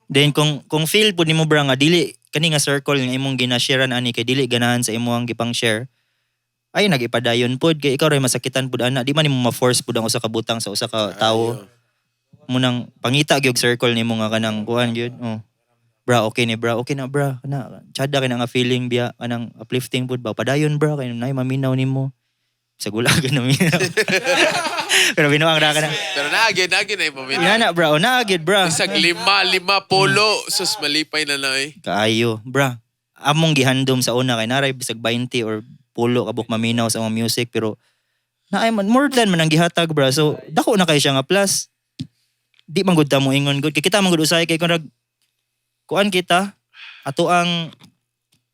Then kung feel pud nimo, bra, nga dili kani nga circle nga imong gina-sharean ani kay dili ganahan sa imong gipang share, ay nagipadayon pod kay ikaw ray masakitan pud ana. Di man nimo ma-force pud ang usa ka butang sa usa ka tawo. Ayo. Munang pangita gyud circle nimo nga kanang kuan gyud. Oh. Bra, okay ni bra, okay na, bra. Kana tsada kay na nga feeling biya kanang uplifting pud ba. Padayon, bra, kay nay maminaw nimo. Sa gula na minaw. Pero binuang ra ka na. Pero naagi na yung paminaw. Inana, bra, o naa gyud, bra. Isang lima, lima polo. Sus, malipay na na eh. Kaayo, bra. Among gihandom sa una kay naray bisag 20 or pulo kabuk maminaw sa among music, pero naay man more than man ang gihatag, bra. So dako na kay siya nga plus. Di man gud ta mo ingon gud kay kita man gud usahay kay kun kuan kita ato ang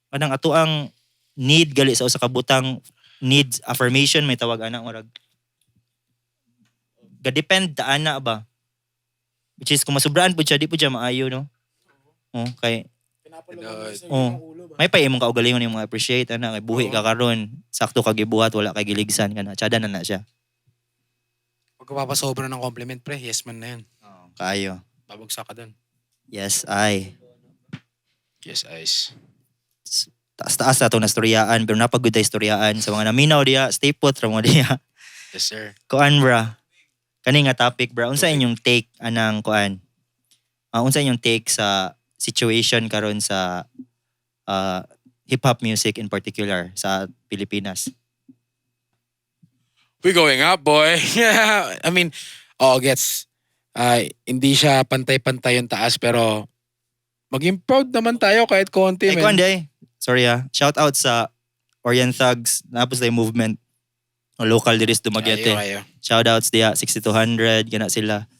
kanang ato ang need gali sa usa ka butang, needs affirmation may tawag ana, murag ga-depend ta ana ba, which is kung masubraan pud siya, di pud siya maayo, no? Oh, kay Oh. May pa imong kaugalingon yung mga appreciate ana kay buhi ka karon, sakto ka gibuhat, wala kay giligsan kana, tsada na na siya. Huwag ka papasobra ng compliment, pre. Yes man na yan. Oh, kaayo. Babagsak ka dun. Yes, ay. Yes, ice. Taas-taas na itong nastoryaan pero napagod na istoryaan. Sa mga naminaw diya, stay put ra mo diya. Yes, sir. Kuan, bra, kani nga topic, bra, unsa inyong take anang kuan? Ah, unsa inyong take sa situation karon sa hip hop music in particular sa Pilipinas? We going up, boy. Yeah. I mean, oh, gets. Ay, hindi siya pantay-pantay yung taas pero maging proud naman tayo kahit konti, Ay, man. kuan day. Sorry ah. Shout out sa Orient Thugs. Napos na yung movement. O local diri sa Dumaguete. Ayo, ayo. Shout outs diya 6200 gana sila.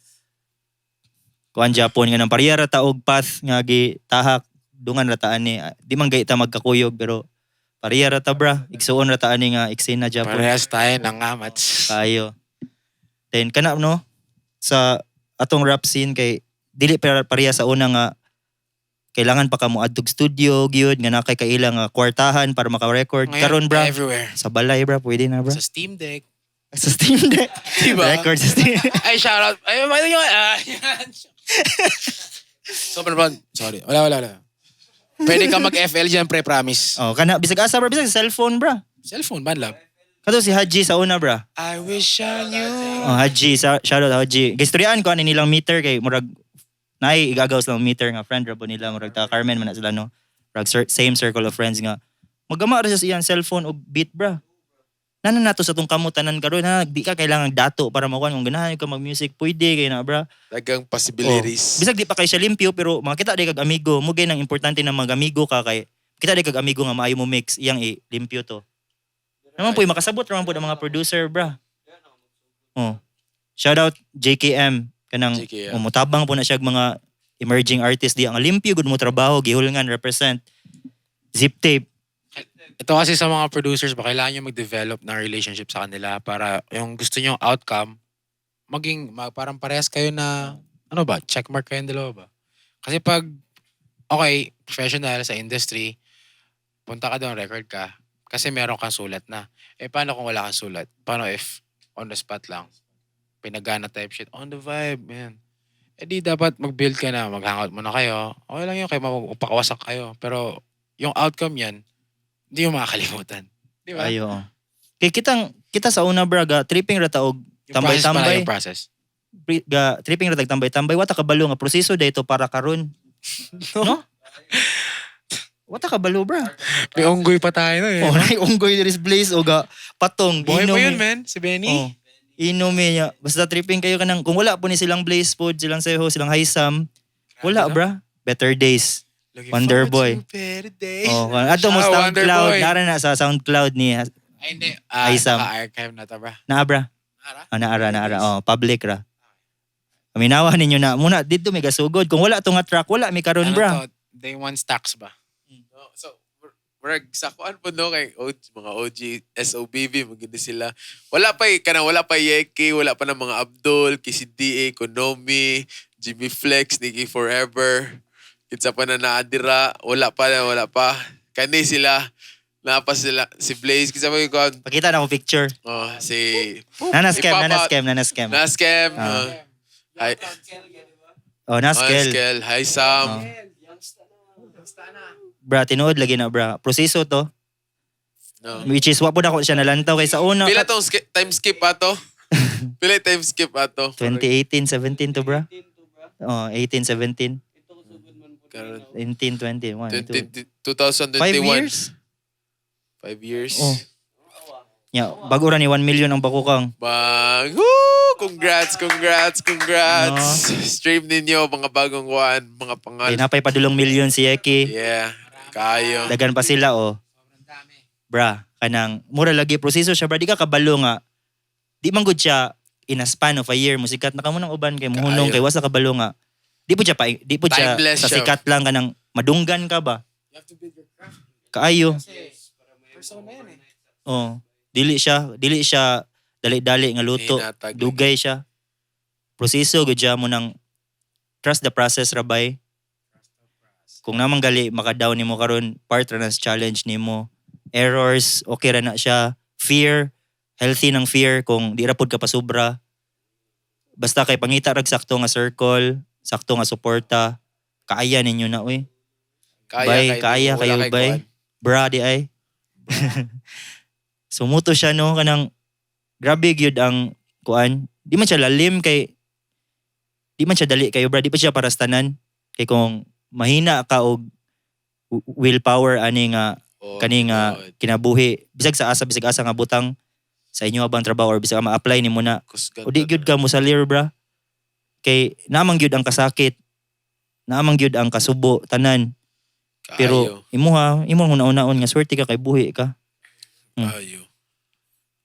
Kuan Japon nga nang pareha ra ta og path nga gi tahak dungan ra ta ani. Di man gay ta magkakuyog pero pareha ra ta, bra. Igsuon ra ta ani nga eksena Japon. Parehas tayo ng amats. Kayo. Then kana, no, sa atong rap scene kay dili pa pareha sa una nga Kailangan pa ka mo adtog studio gyud nga naa kay kaila nga kwartahan para maka-record. Ngayon, Karon, bra, everywhere. sa balay, bra, pwede na, bra. Sa Steam Deck. Sa Steam Deck. Diba? Record sa Steam. Ay, shoutout. Ay, may yun. Ah, yan. Sobrang proud. Sorry. Wala, wala, wala. Pwede ka mag-FL dyan, pre, promise. Oh, kana bisag asa, bra, bisag sa cellphone, bra. Cellphone, man, love. Kato si Haji sa una, bra. I wish I knew. Oh, Haji, sa shoutout Haji. Gistoryaan ko ani nilang meter kay murag naay igagaw silang meter nga friend ra po nila, murag ta Carmen man na sila, no. Murag same circle of friends nga. Magama ra siya sa iyang cellphone og beat, bra. Nana nato sa tong kamot tanan karon na di ka kailangan dato para makuha kung ganahan ka mag-music, pwede kay na, bra. Dagang possibilities. Oh. Bisag di pa kay siya limpyo pero makita di kag amigo, mo gay nang importante na mag-amigo ka kay kita di kag amigo nga maayo mo mix iyang i limpyo to. Naman po makasabot raman po ang mga producer, bra. Oh. Shout out JKM kanang JKM. oh, mutabang po na siya og mga emerging artist di ang limpyo gud mo trabaho, gihulngan, represent Zip Tape. Ito kasi sa mga producers ba, kailangan nyo mag-develop ng relationship sa kanila para yung gusto nyo outcome, maging, parang parehas kayo na, ano ba, checkmark kayong dalawa ba? Kasi pag, okay, professional sa industry, punta ka doon, record ka, kasi meron kang sulat na. Eh, paano kung wala kang sulat? Paano if on the spot lang? Pinagana type shit, on the vibe, man. Eh di dapat mag-build ka na, mag-hangout muna kayo. Okay lang yun, kayo magpakawasak kayo. Pero yung outcome yan, hindi mo makakalimutan. Di ba? Ayo. Oh. Kay kitang kita sa una, bra, ga tripping ra ta og Yung process pala, tambay-tambay. yung process. Ga tripping ra tag tambay-tambay, wata kabalo nga proseso dayto para karon. No? Wata kabalo, bra. May unggoy pa tayo no eh. Oh, nay unggoy diri sa Blaze o ga patong. Buhay pa inom yun, eh. man. Si Benny. Oh. Inom eh niya. Basta tripping kayo kanang kung wala po ni silang Blaze pod, silang Seho, silang Haysam, wala, no? bra. Better Days. Looking Wonder forward Boy. to better days. Oh, ato mo Ah, Wonder SoundCloud, Boy. nara na sa SoundCloud ni Ay, hindi. Ah, Haysam. naka-archive na to, bra. Naa, bra. Nara? Oh, naara, naara. Oh, public ra. Paminawa ninyo na muna didto may gasugod. Kung wala to nga track, wala mi karon, Ano bra. to? Day one stacks ba? No, so, murag sa kuan po no kay OG, mga OG SOBV maganda sila. Wala pa eh, kanang wala pa Yeki, wala pa ng mga Abdul, KCDA, Konomi, Jimmy Flex, Nikki Forever. Kinsa pa na naadira, wala pa na, wala pa. Kani sila, napa sila, si Blaze, kinsa pa yung kuan? Pakita na ko picture. Oh, si Nana scam, Ipapa- nana scam, nana scam. Naskem, Ah. oh, hi, Oh, naskel. Naskel, hi Sam. Oh. Bra, tinuod lagi na, bra. Proseso to. No. Which is, wa po na ko siya nalantaw kay sa una. Pila tong time skip ato? Pila time skip ato? 2018, 17 to, bra. Oh, 18, 17, Karon. 18, 20, 1, 2. 2021. 5 years? 5 years. Oh. Yeah, bago ra ni 1 million ang bakukang. Bang! Woo! Congrats, congrats, congrats. Stream ninyo mga bagong kuan, mga pangal. Ay, napay padulong million si Yeki. Yeah, kayo. Dagan pa sila, oh. Bra, kanang mura lagi proseso siya, bra. Di ka kabalo nga. Di man gud siya in a span of a year musikat na kamo ng uban kay muhunong Kaayo. kay wasa kabalo nga. Di po siya Timeless sa siya. sikat lang kanang madunggan ka ba? You have to build your craft. Kaayo. Kasi persona yan eh. Oh, dili siya dali-dali nga luto. Hinatag. Dugay siya. Proseso gud siya mo nang trust the process rabay. Kung namang gali maka-down nimo karon, part ra na sa challenge nimo. Errors, okay ra na siya. Fear, healthy ng fear kung di ra pud ka pasubra. Basta kay pangita rag sakto nga circle, sakto nga suporta, kaaya ninyo na uy. Kaya, Bay, kayo. kaya Wala kayo, kay bay. kuan. Bra di ay. Sumuto siya no kanang grabe gyud ang kuan. Di man siya lalim kay di man siya dali kayo, bra, di pa siya para sa tanan. Kay kung mahina ka og willpower ani nga Oh, kani nga oh, kinabuhi bisag sa asa, bisag asa nga butang sa inyo abang trabaho or bisag ma-apply nimo na kusgan o di gyud ka mosalir, bra, kay naamang gyud ang kasakit, naamang gyud ang kasubo tanan. Kaayo. Pero imuha imong una-unaon nga swerte ka kay buhi ka. Kaayo.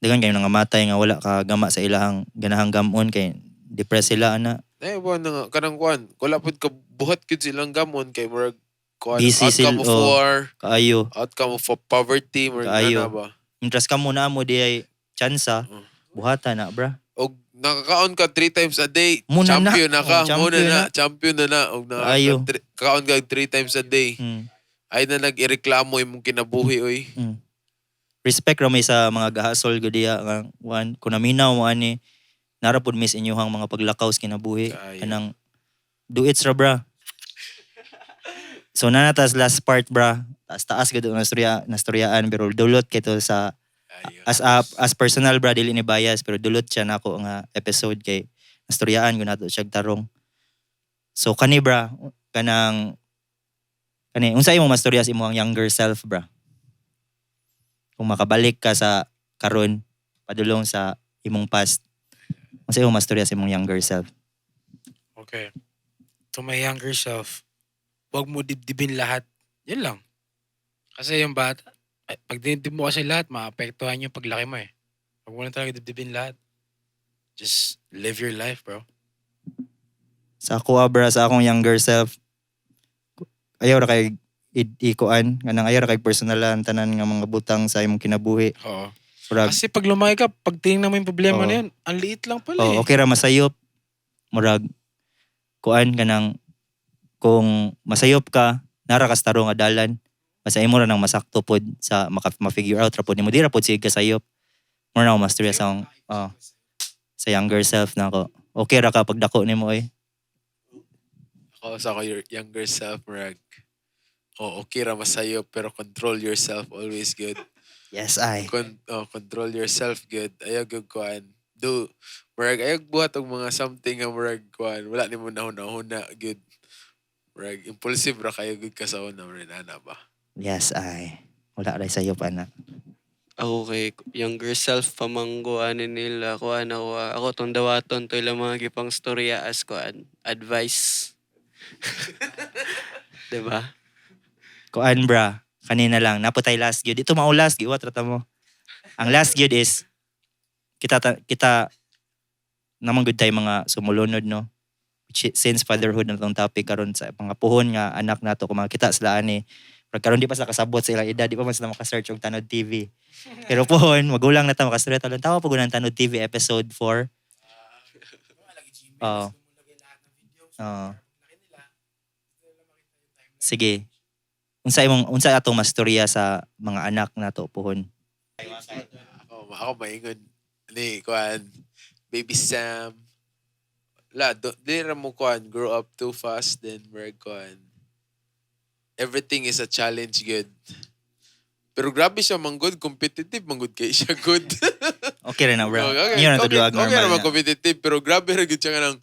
Dagan kayo nangamatay nga wala ka gama sa ilahang ganahang gamon kay depressed sila ana. Eh, buwan na nga. Kanang kuan. Wala pud ka buhat gyud silang gamon kay murag kuan. Busy Outcome of oh. war, Kaayo. Outcome of poverty, murag Kaayo. na ba? Mientras ka muna mo di ay tsansa, buhata na, bra. Og Nakakaon ka three times a day, Muna na. champion na ka. Oh, champion Muna na. na. Champion na na. Og Ayo. kaon ka three times a day. Ay na nag-ireklamo imong kinabuhi, oy. Respect ra may sa mga gahasol gud diya nga one kung naminaw mo ani, nara pud miss inyuhang mga paglakaw sa kinabuhi. Kaayo. Kanang do it ra, bra. So nanatas last part, bra. Taas taas gud ang nastorya nastoryaan, pero dulot kito sa Ayo. as personal, bra, dili ni bias, pero dulot siya nako nga episode kay nastoryaan gud nato siya tarong. So kani, bra, kanang kani, unsa imong mastorya sa imong younger self, bra, kung makabalik ka sa karon padulong sa imong past? Unsa imong mastorya sa imong younger self? Okay. To my younger self, huwag mo dibdibin lahat. Yun lang. Kasi yung bata, ay, pag dinibdib mo kasi lahat, maapektuhan yung paglaki mo eh. Huwag mo lang talaga dibdibin lahat. Just live your life, bro. Sa ako, bra, sa akong younger self, ayaw ra kay ikuan, kanang ayaw ra kay personalan tanan nga mga butang sa imong kinabuhi. Oo. Murag, Kasi pag lumaki ka, pag tinignan mo yung problema na yun, ang liit lang pala oh, eh. okay ra masayop. Murag kuan, kanang kung masayop ka, nara kas tarong nga dalan. Basta imo ra nang masakto pod sa maka, ma-figure out ra pod nimo. Di ra pod sige kasayop. Mura na ako mastorya sa akong, oh, sa younger self na ako. Okay ra ka pagdako nimo oy. Ako sa ako your younger self, murag, oh, okay ra masayo, pero control yourself always good. Yes, ay. Oh, control yourself good. Ayaw gyud kuan. Do murag ayaw buhat og mga something nga murag kuan. Wala nimo nahuna-huna good. Murag impulsive ra kayo gud ka sa una, murag ana ba. Yes, ay. Wala ra sayop ana. Ako kay younger self pamanggo ani nila kuan ako ah, ako tong dawaton to ilang mga gipang storya as kuan advice. 'Di ba? Kuan, bra, kanina lang naputay last gyud. Ito mao last gyud, trata mo. Ang last gyud is kita naman gud tayo mga sumulunod, no? Which, since fatherhood na tong topic karon, sa mga puhon nga anak nato, kung makita sila ani, pero karon di pa sila kasabot sa ilang edad, di pa man sila maka-search og Tanod TV. Pero puhon, magulang na ta, makastorya ta, tawa pag ng Tanod TV episode 4. Oo. Oo. Sige. Unsa atong mastorya sa mga anak nato puhon? Ako maingon ni kuan, baby Sam. La do, di ra mo kuan grow up too fast, then murag kuan. Everything is a challenge good. Pero grabe siya manggod, competitive manggod kay siya good. Okay rin na, bro. Okay, Yun ang okay, tudloag okay normal naman na. competitive, pero grabe ra gyud siya nga nang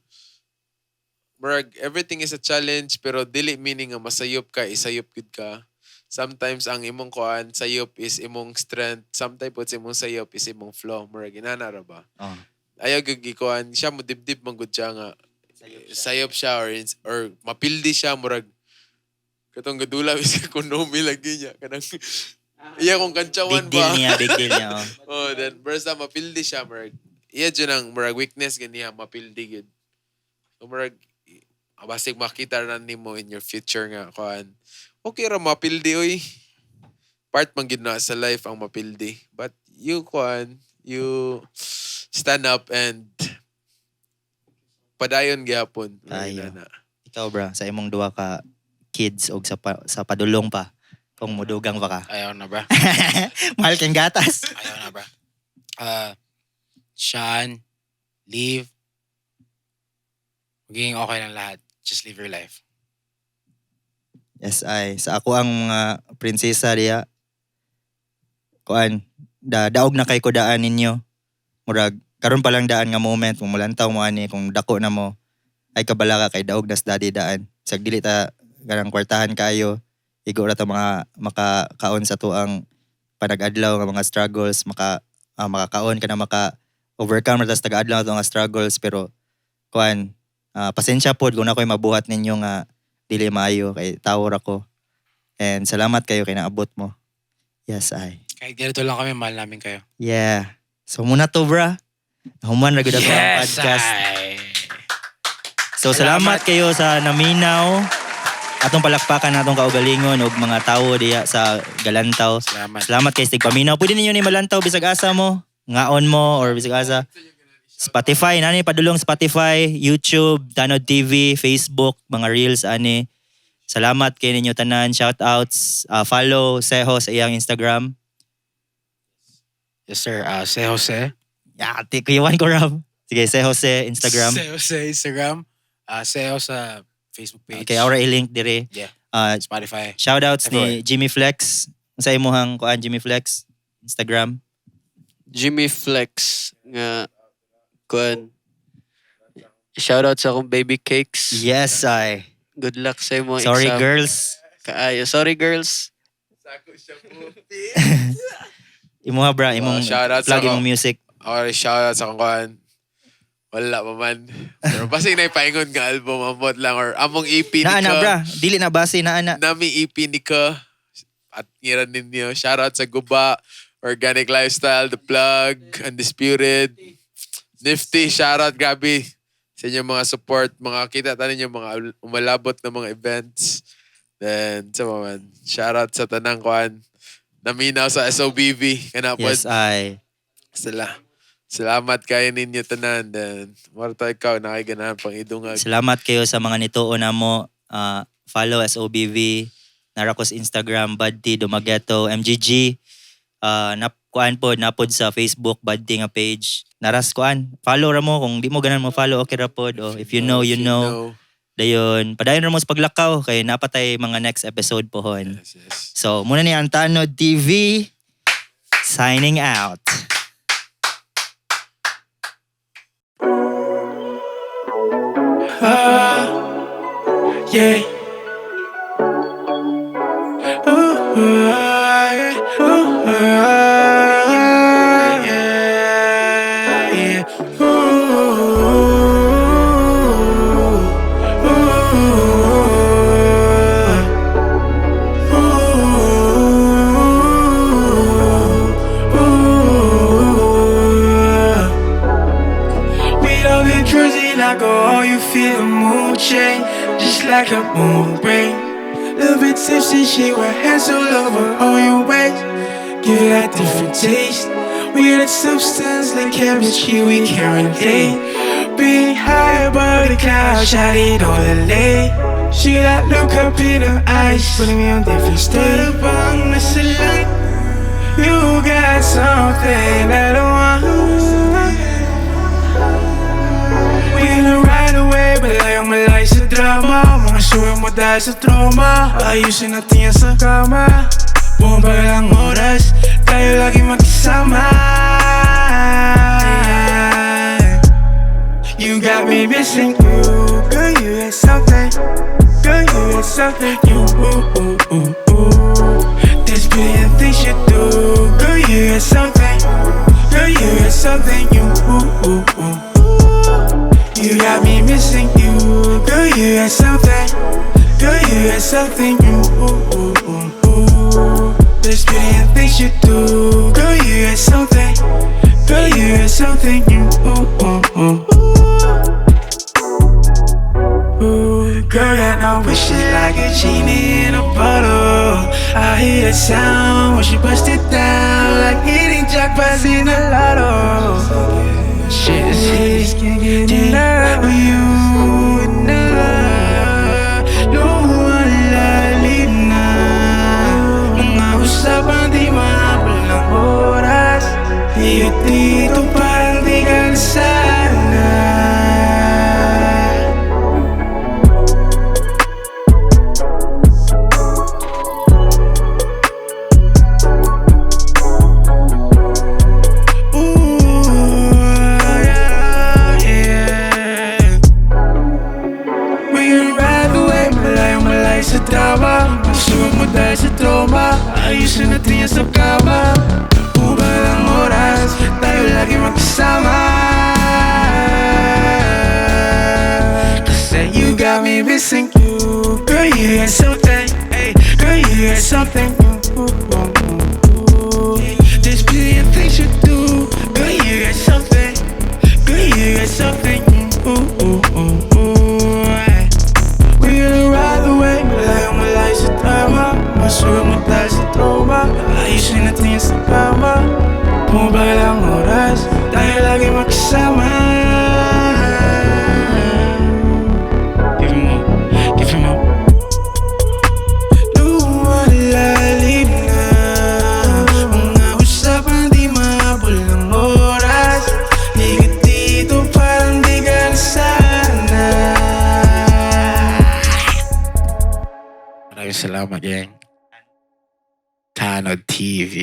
murag everything is a challenge, pero dili meaning nga masayop ka, isayop gud ka. Sometimes ang imong kuan sayop is imong strength, sometimes po imong sayop is imong flaw. Murag inana ra ba? Oh. Ayaw gyud gikuan siya mo dibdib man gud siya nga sayop siya or mapildi siya, murag katong gadula bisag kunomi lagi niya kanang iya kung kantsawan Big deal ba. niya, big deal niya. Oh. Oh, then basta mapildi siya, murag. Iya dyan ang murag weakness ganiya, mapildi gud. So murag basig makita na nimo in your future nga kuan. Okay ra mapildi oy. Part man gid na sa life ang mapildi. But you kuan, you stand up and padayon gyapon. Murag Ayo. na. Ikaw, bra, sa imong duha ka kids og sa padulong pa kung mudugang pa ka. Ayaw na, bro. Mahal kang gatas. Ayaw na, bro. Sean, leave. Magiging okay lang lahat. Just live your life. Yes, ay. Sa ako ang mga prinsesa diya. Kuan, daog na kay ko daan ninyo. Murag karon pa lang daan nga moment kung mulantaw mo ani, kung dako na mo ay kabala ka kay daog nas daddy daan. Sag dili ta ganang kwartahan kayo. Igo ra ta mga makakaon sa tuang panag-adlaw nga mga struggles, makakaon ka na, maka overcome ra ta sa taga-adlaw ato nga struggles, pero kuan, pasensya pod kung ako'y mabuhat ninyo nga dili maayo kay tawo ra ko. And salamat kayo kay naabot mo. Yes, ay. Kahit ganito lang kami, mahal namin kayo. Yeah. So muna to, bra. Human ra gud ato ang podcast. Ay. So salamat kayo sa naminaw. Atong palakpakan natong kaugalingon og mga tawo diya sa Galantaw. Salamat. Salamat kay Stig Paminaw. Pwede ninyo ni malantaw bisag asa mo, ngaon mo or bisag asa. Spotify, nani padulong Spotify, YouTube, Tanod TV, Facebook, mga reels ani. Salamat kay ninyo tanan. Shout outs, follow Seho sa iyang Instagram. Yes, sir. Se Jose. Ya, ti kuyawan ko Rob. Sige, Se Jose Instagram. Se Jose Instagram. Seho sa Facebook page. Okay, aura i-link dire. Yeah. Spotify. Shout outs ni Jimmy Flex. Sa imuhang kuan Jimmy Flex Instagram. Jimmy Flex nga kuan. Shoutout sa akong baby cakes. Yes, I. Good luck sa imong Sorry exam. girls. Kaayo. Sorry girls. Sako siya po. Imuha bra, imong Shout out sa plug ako. imong music. Okay, shout out sa akong kuan. Wala pa man. Pero basta na ipaingon nga album, ambot lang. Or among EP ni Naa na ka. bra, dili na base naa na. Nami EP ni ka. At ngiran ninyo. Shout out sa Guba, Organic Lifestyle, The Plug, Undisputed, Nifty, shout out, grabe. Sa inyong mga support, mga kita tanin yung mga umalabot na mga events. Then, sa mga man, shout out sa tanang kuan. Naminaw sa SOBV. Kanapod. Yes, I. Sila. Salamat kayo ninyo tanan. Then, Marta, ikaw, nakiganahan pang idungag. Salamat kayo sa mga nituo namo. Follow SOBV. Narakos Instagram, Buddy Dumageto, MGG. Nap kuan pod napod sa Facebook Buddy nga page. Naras kuan. Follow ra mo kung di mo ganan mo follow okay ra pod. Oh, if you know, you know. Dayon, padayon ra mo sa paglakaw kay napatay mga next episode pohon. Yes. So, muna ni ang Tanod TV signing out. Yeah. Ooh, yeah. Ooh, yeah. Ooh, ooh, ooh, ooh. With all the drugs and alcohol, you feel the mood change, just like a moon rain. Little bit tipsy, she wear hands all over on your waist. Give it a different taste. We got substance like chemistry, we can relate. Be high above the clouds, shining all the late. She got look up in her eyes, putting me on different state. You got something I don't want. We gonna ride away, malayong malay sa drama. Mga suwe mo dahil sa trauma. Ayusin natin yan sa kama. Bumabagal ang oras, tayo lagi magkasama. You got me missing you. Girl, you got something. Girl, you got something. You, ooh, ooh, ooh, ooh. There's billion things you do. Girl, you got something. Girl, you got something. You, ooh, ooh, ooh, ooh. You got me missing you. Girl, you got something. Girl, you got something. You, ooh, ooh, ooh, ooh. There's billion things you do. Girl, you got something. Girl, you got something. You, ooh, ooh, ooh, ooh. Girl, got no wishes like a genie in a bottle. I hear that sound when she bust it down, like hitting jackpots in a lotto. Shit is can't get enough of you. Enough. Lumalalim na mga usapan di mahabol ng oras. Iyo dito parang di ka nasana. Ooh, yeah. We can ride the way, malayong malay sa drama. Masuwag mo dahil sa trauma. Ayusin natin yan sa kama. Ubal ang oras, tayo lagi magkasama. Kasi you got me missing you. Girl, you got something. Ay, girl, you got something. Ooh, ooh, ooh, ooh. There's billion things you do. Girl, you got something. Girl, you got something. Ooh, ooh, ooh, ooh. We gonna ride the way, malayong malay sa drama. Masuwag mo dahil sa trauma. Ayusin natin yan sa kama. Bumabagal ang oras, tayo lagi magkasama. Maraming salamat, gang. Tanod TV.